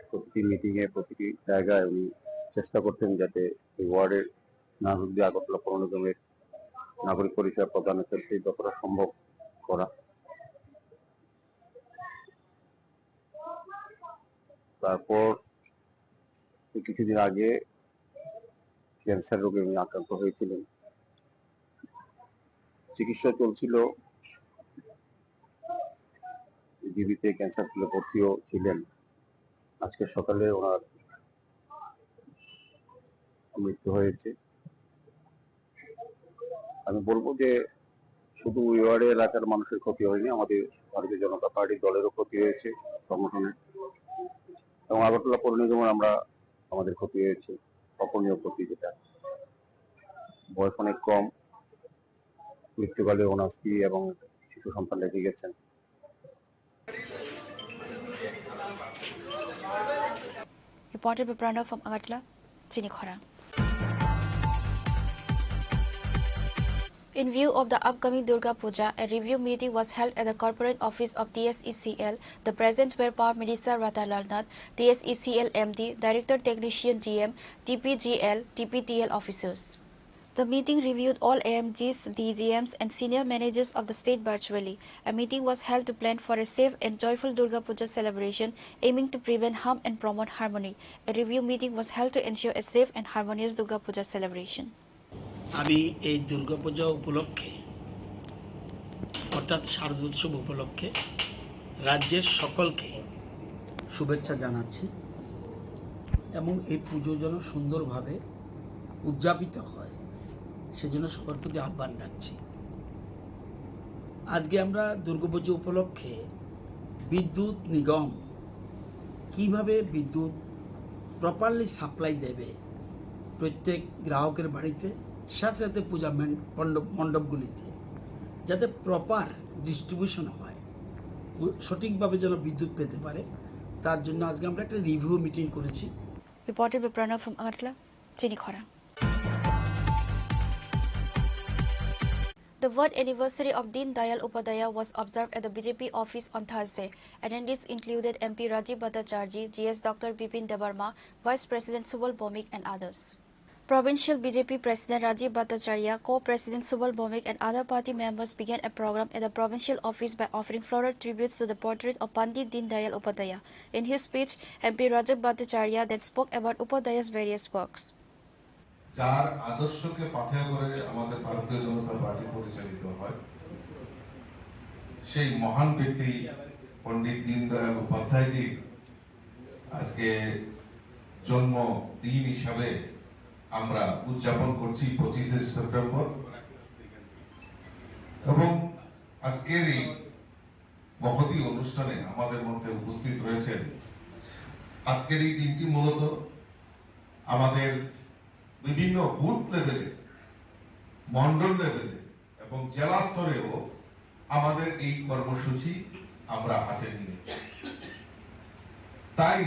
প্রতিটি মিটিংয়ে, প্রতিটি জায়গায় উনি চেষ্টা করতেন যাতে এই ওয়ার্ডের নাগরিকদের, আগরতলা পৌর নিগমের নাগরিক পরিষেবা প্রদানের ক্ষেত্রে যতটা সম্ভব করা। তারপর কিছুদিন আগে ক্যান্সার রোগে উনি আক্রান্ত হয়েছিলেন। চিকিৎসা চলছিল, জিবিতে ক্যান্সার হসপিটালে ভর্তিও ছিলেন। আজকে সকালে ওনার মৃত্যু হয়েছে। আমি বলবো যে শুধু ওই ওয়ার্ডে এলাকার মানুষের ক্ষতি হয়নি, আমাদের ভারতীয় জনতা পার্টি দলেরও ক্ষতি হয়েছে, সংগঠনের, এবং আগরতলা পৌর নিগমের আমরা, আমাদের ক্ষতি হয়েছে, অপূরণীয় ক্ষতি যেটা। বয়স অনেক কম, মৃত্যুকালে ওনার স্ত্রী এবং শিশু সন্তান রেখে গেছেন। Reported by Pranav from Agartala, Chini Khorang. In view of the upcoming Durga Puja, a review meeting was held at the corporate office of T S E C L. The present were Power Minister Ratan Lal Nath, T S E C L M D, Director Technician G M, T P G L, T P T L officers. The meeting reviewed all A M Gs, D G Ms, and senior managers of the state virtually. A meeting was held to plan for a safe and joyful Durga Puja celebration, aiming to prevent harm and promote harmony. A review meeting was held to ensure a safe and harmonious Durga Puja celebration. আমি এই দুর্গাপূজা উপলক্ষে, অর্থাৎ শারদোৎসব উপলক্ষে রাজ্যের সকলকে শুভেচ্ছা জানাচ্ছি এবং এই পুজো যেন সুন্দরভাবে উদযাপিত হয়, সেজন্য সবার প্রতি আহ্বান রাখছি। আজকে আমরা দুর্গাপুজো উপলক্ষে বিদ্যুৎ নিগম কিভাবে বিদ্যুৎ প্রপারলি সাপ্লাই দেবে প্রত্যেক গ্রাহকের বাড়িতে, সাথে সাথে পূজা ম্যান-, মণ্ডপ, মণ্ডপগুলিতে, যাতে প্রপার ডিস্ট্রিবিউশন হয়, ও সঠিকভাবে যেন বিদ্যুৎ পেতে পারে, তার জন্য আজকে আমরা একটা রিভিউ মিটিং করেছি। Reported by Pranav from Agartala, Chini Khorang. The one anniversary of Deen Dayal Upadhyaya was observed at the B J P office on Thursday. Attendees included M P Rajiv Bhattacharjee, G S Doctor Bipin Debbarma, Vice President Subal Bhowmik and others. Provincial B J P President Rajiv Bhattacharya, Co-President Subal Bhowmik and other party members began a program at the provincial office by offering floral tributes to the portrait of Pandit Deen Dayal Upadhyaya. In his speech, M P Rajiv Bhattacharya then spoke about Upadhyaya's various works. যার আদর্শকে পাথেয় করে আমাদের ভারতীয় জনতা পার্টি পরিচালিত হয়, সেই মহান ব্যক্তি পণ্ডিত দীনদয়াল উপাধ্যায়জির আজকে জন্মদিন হিসাবে আমরা উদযাপন করছি পঁচিশে সেপ্টেম্বর। এবং আজকের এই মহতী অনুষ্ঠানে আমাদের মধ্যে উপস্থিত রয়েছেন। আজকের এই দিনটি মূলত আমাদের বিভিন্ন বুথ লেভেলে, মণ্ডল লেভেলে এবং জেলা স্তরেও আমাদের এই কর্মসূচি আমরা হাতে নিয়েছি। তাই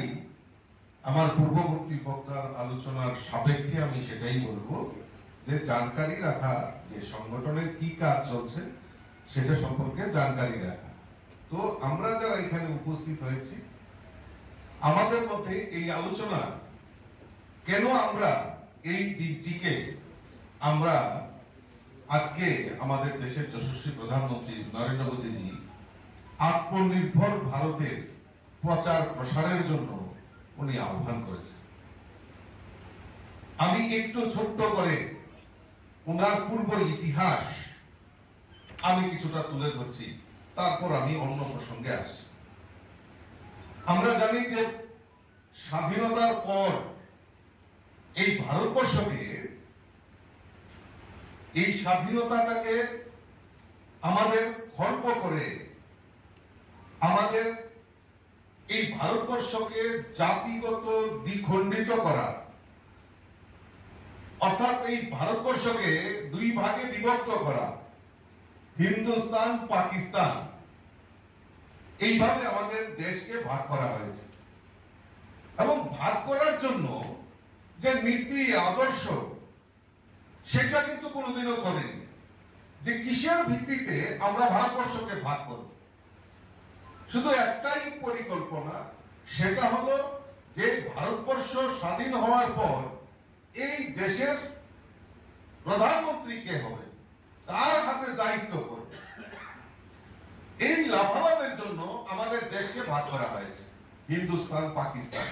আমার পূর্ববর্তী বক্তার আলোচনার সাপেক্ষে আমি সেটাই বলবো যে জানকারি রাখা, যে সংগঠনের কি কাজ চলছে সেটা সম্পর্কে জানকারি রাখা। তো আমরা যারা এখানে উপস্থিত হয়েছি, আমাদের মধ্যে এই আলোচনা কেন আমরা এই দিনটিকে আমরা আজকে আমাদের দেশের যশস্বী প্রধানমন্ত্রী নরেন্দ্র মোদীজি আত্মনির্ভর ভারতের প্রচার প্রসারের জন্য উনি আহ্বান করেছেন। আমি একটু ছোট্ট করে ওনার পূর্ব ইতিহাস আমি কিছুটা তুলে ধরছি, তারপর আমি অন্য প্রসঙ্গে আসছি। আমরা জানি যে স্বাধীনতার পর এই ভারতবর্ষকে, এই স্বাধীনতাটাকে আমাদের খর্ব করে, আমাদের এই ভারতবর্ষকে জাতিগত দ্বিখণ্ডিত করা, অর্থাৎ এই ভারতবর্ষকে দুই ভাগে বিভক্ত করা, হিন্দুস্তান, পাকিস্তান, এইভাবে আমাদের দেশকে ভাগ করা হয়েছে। এবং ভাগ করার জন্য যে নীতি আদর্শ, সেটা কিন্তু কোনোদিনও করেনি যে কিসের ভিত্তিতে আমরা ভারতবর্ষকে ভাগ করব। শুধু একটাই পরিকল্পনা, সেটা হলো যে ভারতবর্ষ স্বাধীন হওয়ার পর এই দেশের প্রধানমন্ত্রী কে হবে, তার হাতে দায়িত্ব করবে। এই লাভালাভের জন্য আমাদের দেশকে ভাগ করা হয়েছে, হিন্দুস্তান, Pakistan.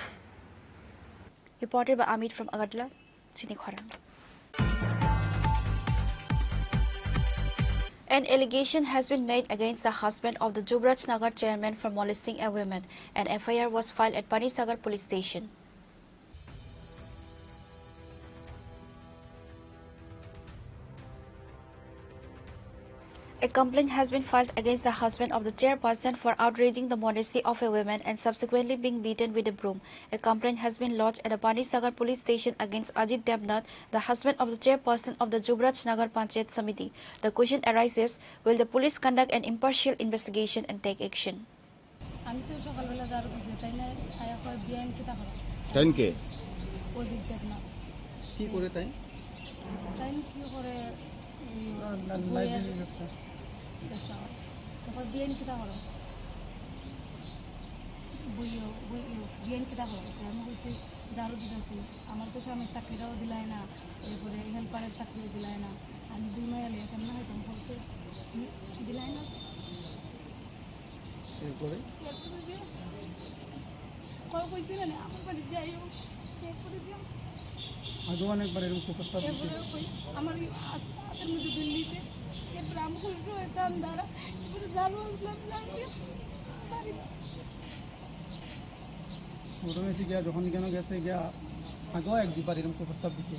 Reported by Amit from Agartala, Chinikhora. An allegation has been made against the husband of the Jubraj Nagar chairman for molesting a woman. An F I R was filed at Panisagar police station. A complaint has been filed against the husband of the chairperson for outraging the modesty of a woman and subsequently being beaten with a broom. A complaint has been lodged at the Panisagar police station against Ajit Debnath, the husband of the chairperson of the Jubraj Nagar Panchayat Samiti. The question arises, will the police conduct an impartial investigation and take action? আমি তো সকালবেলা যার বুঝে, তাই না? আয়া কয়, "বিয়াইন কিতা করো?" তাইন কে? অজিত দেবনাথ। কি করে তাইন? তাইন কি করে? এই না, না, বইয়ের লাইব্রেরির ব্যবসা। ব্যবসা। তারপর, "বিয়াইন কিতা করো?" বইও, বই, বিয়াইন কিতা করো? তো আমি বলছি, "ঝাড়ু দিতেছি।" আমার তো স্বামীর চাকরিটাও দিলাই না, এরপরে হেল্পারের চাকরিও দিলাই না। আমি দুই মাইয়া লিয়ে কেমনে হইতাম বলতে? হুম? দিলাই না। এরপরে? এরপরে যে কল কইছিল না, আমার বাড়ি যাইও। এরপরে যে আগেও অনেকবার এরকম কুপ্রস্তাব দিছে। এরপরে ওই আমার এই হাত, হাতের মধ্যে বেল নিতে। এরপরে আমি খুশি হয়ে কান দ্বারা এরপরে জানো আসলাম না, আমি পারি না। ঘটনা হয়েছে গিয়া, যখন এখানে গেছে গিয়া, আগেও এক দুইবার এরকম কুপ্রস্তাব দিছে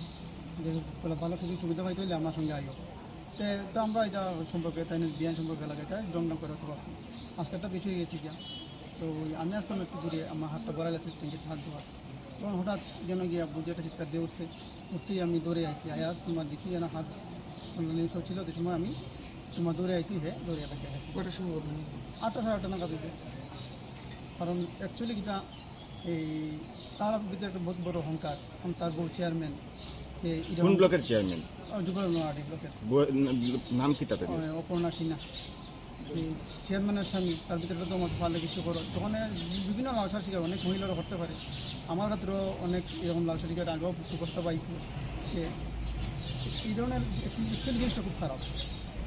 যে, বলে, "ভালো সুযোগ সুবিধা পাইতে হইলে আমার সঙ্গে আইও।" তে, তো আমরা এটা সম্পর্কে, তাই না, বিয়ান সম্পর্কে লাগে, এটা জমজম করে তো ভাবছি। আজকে একটা বিষয় গেছি গিয়া, তো ওই আমি আসলাম একটু দূরে, আমার হাতটা বড়াইল আছে, ট্যাঙ্কিতে হাত ধোয়া। তখন হঠাৎ যেন গিয়া বুঝে একটা চিৎকার দিয়ে উঠছে, উঠতেই আমি দৌড়ে আইছি, আয়া তোমার দেখি যেন হাত নিচে ছিল, যে সময় আমি তোমার দৌড়ে আইছি, হে দৌড়ে আইতে আইছি। কটার সময় ঘটনা? আটটা, সাড়ে আটটা নাগাদ হইবে। কারণ actually কিতা, এই তার ভিতরে একটা বহুত বড় অহংকার, কারণ তার বউ চেয়ারম্যান। কোন ব্লকের চেয়ারম্যান? যুবরাজ নরহাটি ব্লকের। বউ-, ন-, নাম কি তাদের? ও, অপর্ণা সিনহা। এই চেয়ারম্যানের স্বামী, তার ভিতরে তো মতো পারলে কিছু করো। তখন বিভিন্ন লালসার শিকার অনেক মহিলারা করতে পারে। আমার ক্ষেত্রেও অনেক এরকম লালসার শিকার আগেও প্রস্তাব আইছে। যে এই ধরনের জিনিসটা খুব খারাপ।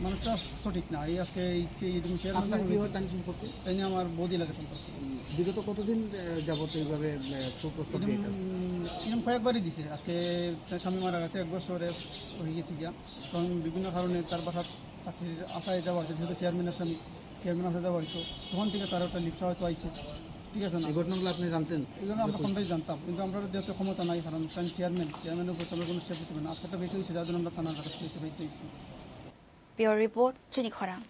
মানুষটা সঠিক না। এই আজকে এই যে এরকম চেয়ারম্যান আপনার কি হয় তার সম্পর্কে? তাই নিয়ে আমার বৌদি লাগে সম্পর্কে। উম, বিগত কতদিন, আহ, যাবত এইভাবে, আহ, কুপ্রস্তাব দিয়ে এরকম, যাচ্ছে? উম, এরকম কয়েকবারই দিছে। আজকে তার স্বামী মারা গেছে, এক বছরে হয়ে গেছে গিয়া। কারণ বিভিন্ন কারণে তার বাসার চাকরির আশায় যাওয়া হয়েছে, যেহেতু চেয়ারম্যানের স্বামী, চেয়ারম্যান আশায় যাওয়া হয়েছে, তখন থেকে তার একটা লিপ্সা হয়তো আইছে। ঠিক আছে না? এই ঘটনাগুলো আপনি জানতেন? এই জন্য আমরা কোনটাই জানতাম, কিন্তু আমরা যেহেতু ক্ষমতা নাই, কারণ আমি চেয়ারম্যান, চেয়ারম্যানের উপর তো আমরা কোনো স্টেপ দিতে পারি না। আজকে একটা বেশি হয়েছে, যার জন্য আমরা থানার কাছে হয়েছে, হয়েছে। Bureau report, Chini Khorang.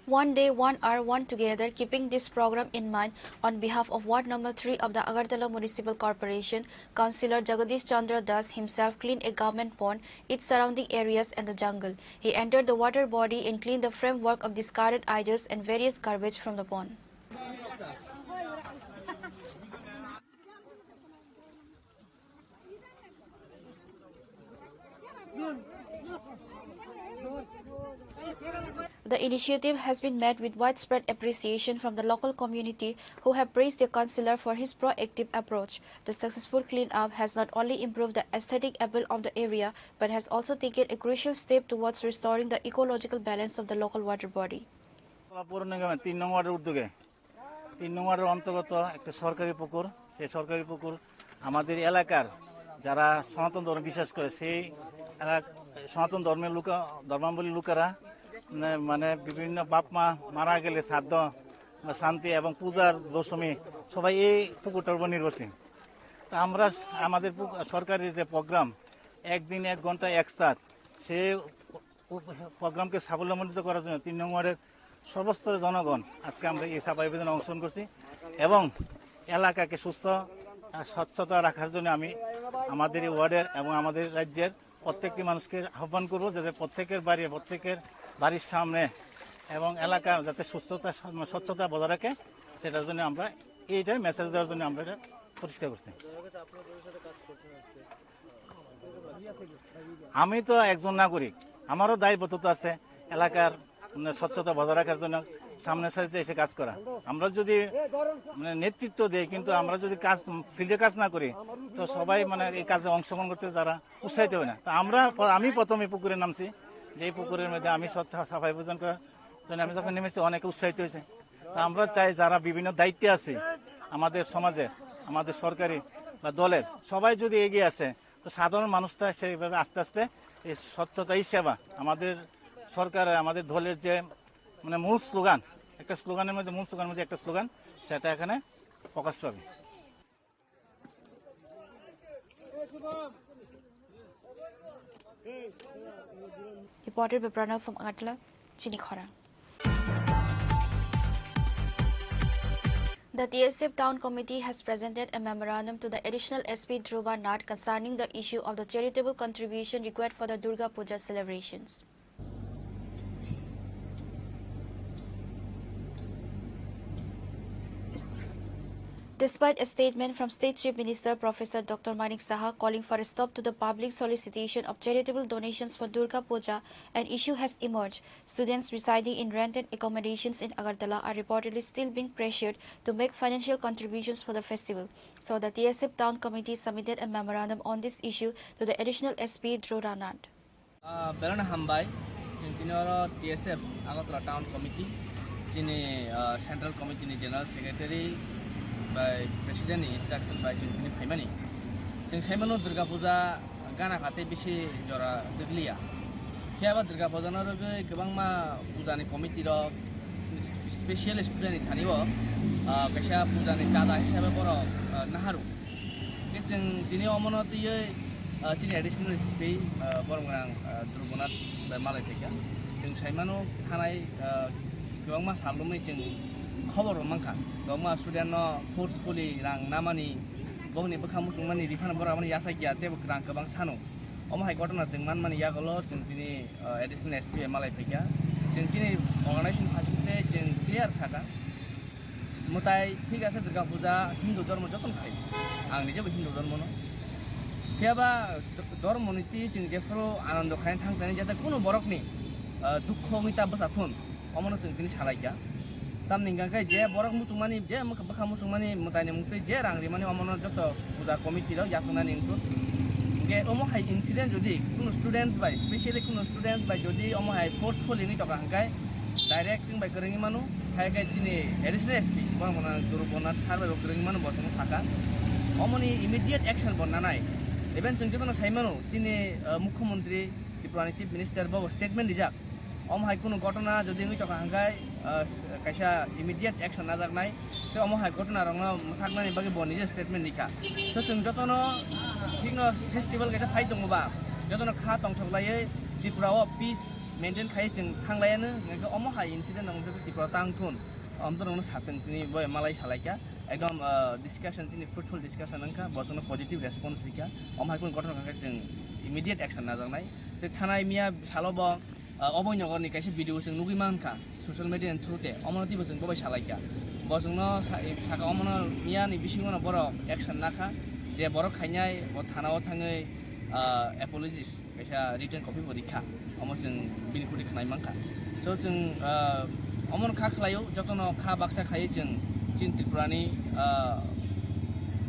One day, one hour, one together. Keeping this program in mind, on behalf of Ward Number three of the Agartala Municipal Corporation, Councillor Jagadish Chandra Das himself cleaned a government pond, its surrounding areas and the jungle. He entered the water body and cleaned the framework of discarded idols and various garbage from the pond. The initiative has been met with widespread appreciation from the local community, who have praised the councillor for his proactive approach. The successful cleanup has not only improved the aesthetic appeal of the area but has also taken a crucial step towards restoring the ecological balance of the local water body. তিন নং ওয়ার্ডের উদ্যোগে তিন নং ওয়ার্ডের অন্তর্গত একটা সরকারি পুকুর। সেই সরকারি পুকুর আমাদের এলাকার যারা সনাতন ধর্ম বিশ্বাস করে, সেই এলাক-, সনাতন ধর্মের লোক, ধর্মাবলী লোকেরা, মানে, মানে, বিভিন্ন বাপ মা মারা গেলে শ্রাদ্ধ বা শান্তি এবং পূজার দশমী সবাই এই পুকুরটার উপর নির্ভরশীল। তো আমরা আমাদের পুক-, সরকারি যে প্রোগ্রাম, একদিন এক ঘন্টা এক সাথ, সে প্রোগ্রামকে সাফল্যমণ্ডিত করার জন্য তিন নং ওয়ার্ডের সর্বস্তরের জনগণ আজকে আমরা এই সাফাই অভিযানে অংশগ্রহণ করছি এবং এলাকাকে সুস্থ আর স্বচ্ছতা রাখার জন্য আমি আমাদের এই ওয়ার্ডের এবং আমাদের রাজ্যের প্রত্যেকটি মানুষকে আহ্বান করব, যাতে প্রত্যেকের বাড়ি, প্রত্যেকের বাড়ির সামনে এবং এলাকা যাতে সুস্থতা, স্বচ্ছতা বজায় রাখে, সেটার জন্য আমরা এইটাই মেসেজ দেওয়ার জন্য আমরা এটা পরিষ্কার করছি। আমি তো একজন নাগরিক, আমারও দায়বদ্ধতা আছে এলাকার, মানে, স্বচ্ছতা বজায় রাখার জন্য সামনের সারিতে এসে কাজ করা। আমরা যদি, মানে, নেতৃত্ব দেই, কিন্তু আমরা যদি কাজ, ফিল্ডে কাজ না করি, তো সবাই, মানে, এই কাজে অংশগ্রহণ করতে তারা উৎসাহিত হয় না। তো আমরা, আমি প্রথমে পুকুরে নামছি, যে এই পুকুরের মধ্যে আমি স্বচ্ছ সাফাই অভিযান করার জন্য আমি যখন নেমেছি, অনেকে উৎসাহিত হয়েছে। তো আমরা চাই, যারা বিভিন্ন দায়িত্বে আছে আমাদের সমাজে, আমাদের সরকারি বা দলের, সবাই যদি এগিয়ে আসে, তো সাধারণ মানুষটা সেইভাবে আস্তে আস্তে এই স্বচ্ছতা হি সেবা, আমাদের সরকার, আমাদের দলের যে, মানে, মূল স্লোগান, একটা স্লোগানের মধ্যে, মূল স্লোগানের মধ্যে একটা স্লোগান, সেটা এখানে প্রকাশ পাবে। Reported by Pranav from Agartala, Chinikhora. The T S F Town Committee has presented a memorandum to the Additional S P Dhruva Nath concerning the issue of the charitable contribution required for the Durga Puja celebrations. Despite a statement from State Chief Minister Professor Doctor Manik Saha calling for a stop to the public solicitation of charitable donations for Durga Puja, an issue has emerged. Students residing in rented accommodations in Agartala are reportedly still being pressured to make financial contributions for the festival. So the T S F Town Committee submitted a memorandum on this issue to the Additional S P Dhruva Nath. Ah, belai no hambai, chwng tini oro T S F Agartala Town Committee, chini, ah, Central Committee ni General Secretary bai President ni instruction bai chwng tini phaimani. Chwng saimano Durga Puja gana kha tei bisi jora dwgliya. Phiya ba Durga Puja no rwgwi kwbangma puja ni committee rok, special student ni thani o, ah, kaisa puja ni chada hisabe borok, ah, naharu. Khe chwng tini omono twiwi, ah, chini additional S P, ah, borok gwnang, ah, Dhrubonath bai malai phaikha. Chwng saimano thanai, ah, kwbangma sal romwi chwng khobor rw mankha. Kwbangma student no forcefully rang namani, bokni bwkha muchungmani refund borok aboni yachakya teibo rang kwbang sano. Omo hai gotona chwng manmani yagulo chwng tini, ah, additional S P bai malai phaikha. Chwng chini organization phasing tei chwng clear sakha. Mwtai thik ase, Durga Puja Hindu dhormo jotono khai. Ang nijebo Hindu dhormono. Phiya ba dhormo niti chwng jephuru anando khaina thang thani jate kuno borokni, ah, dukho wngwi ta bwsa thun. Omono chwng tini salaikha. Tamni hwnkha khe je borok muchungmani, je mwk-, bwkha muchungmani mwtaini mungtwi je rang rimani omono joto puja committee rok yachaknani wngkha. Hwnkhe omo hai incident jodi kuno students bai, specially kuno students bai jodi omo hai forcefully wngwi tongkha hwnkhe direct chwng bai kwrwngwi mano, hai khe chini additional S P borok mano Dhrubonath sir bai bo kwrwngwi mano, bo chwngno sakha. Omoni immediate action bo nanai. Even chwng jotono sai mano chini, ah, Mukhyamantri, Tripura ni Chief Minister bo statement rijak. Omo hai kunu gotona jodi wngwi tongkha hwnkhe, ah, kaisa immediate action najaknai, tei omo hai gotona rokno mwthaknani bagwi bo nije statement rikha. So chwng jotono thikno festival kaisa phai tongo ba, jotono kha tongthok laiwi Tripura o peace Maintain khai chwng thanglaiano, hwnkhe omo hai incident ang jotho Tripura tang thun, amtwrwngno satwng tini bo malai salaikha, ekdom, ah, discussion, chini fruitful discussion wngkha, bosongno positive response rikha, omo hai kunu kotor kha khe chwng immediate action najaknai. Chwng thanai miya salo bo, ah, Oboi Nogorni kaisa video chwng nugwi mankha social media ni through te, omono twibo chwng bobai salaikha, bosongno sa-, saka omono miyani bisingono borok action nakha, je borok khainai bo thana o thangwi, ah, apologies. Kaisa written copy bo rikha, omo chwng bini khuti khwnai mankha. So chwng, ah, omono kha khlaio, jotono kha baksa khlaiwi chwng chini Tripurani, ah,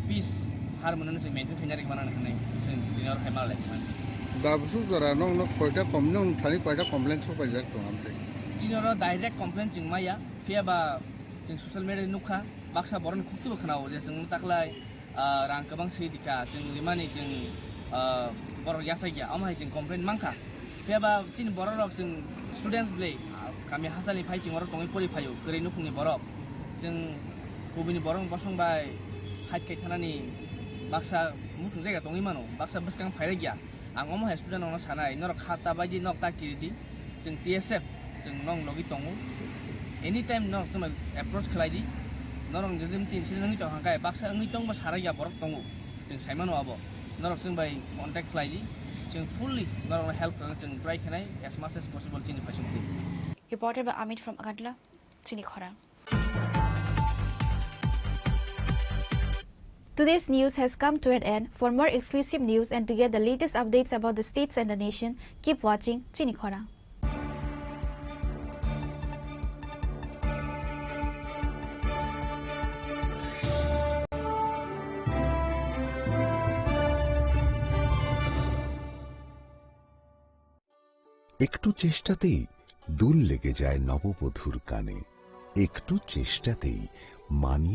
peace, harmony no chwng maintain khaina rikmana hinwi chwng tini oro hai ma lai mani. Dabsuk jora nokno koita kom-, nokni thani koita complaint sopaijak tong amtwi? Tini oro direct complaint chwng maya, phiya ba chwng social media nukha, baksa borokni khuktibo khwnao je chwng taklai, ah, rang kwbang swi dikha, chwng rimani chwng, ah, borok yachakya, omo hai chwng complain mankha. Phiya ba chini borok rok chwng students ble, ah, kami hachal ni phai chwng oro tongwi pori phaio, kwrwi nukhung ni borok. Chwng kubui ni borok bosong bai hait khai thanani baksa muchung jaga tongwi mano, baksa bwskang phai rwkya. Ang omo hai student rokno sanai, norok kha ta bai di, nok ta kiri di, chwng T S F, chwng nong logi tongo. Anytime norok chwng bai approach khlai di, norok ni jodi tin sini wngwi tong kha khe, baksa wngwi tong ba sarai ya borok tongo, chwng sai mano abo. Norok chwng bai contact khlai di, chwng fully norok no help khlai, chwng try khlai as much as possible chini phaising twi. Reporter by Amit from Agartala, Chini Khorang. Today's news has come to an end. For more exclusive news and to get the latest updates about the states and the nation, keep watching Chini Khorang. একটু চেষ্টাতেই দুল লেগে যায় নববধূর কানে। একটু চেষ্টাতেই মানিয়ে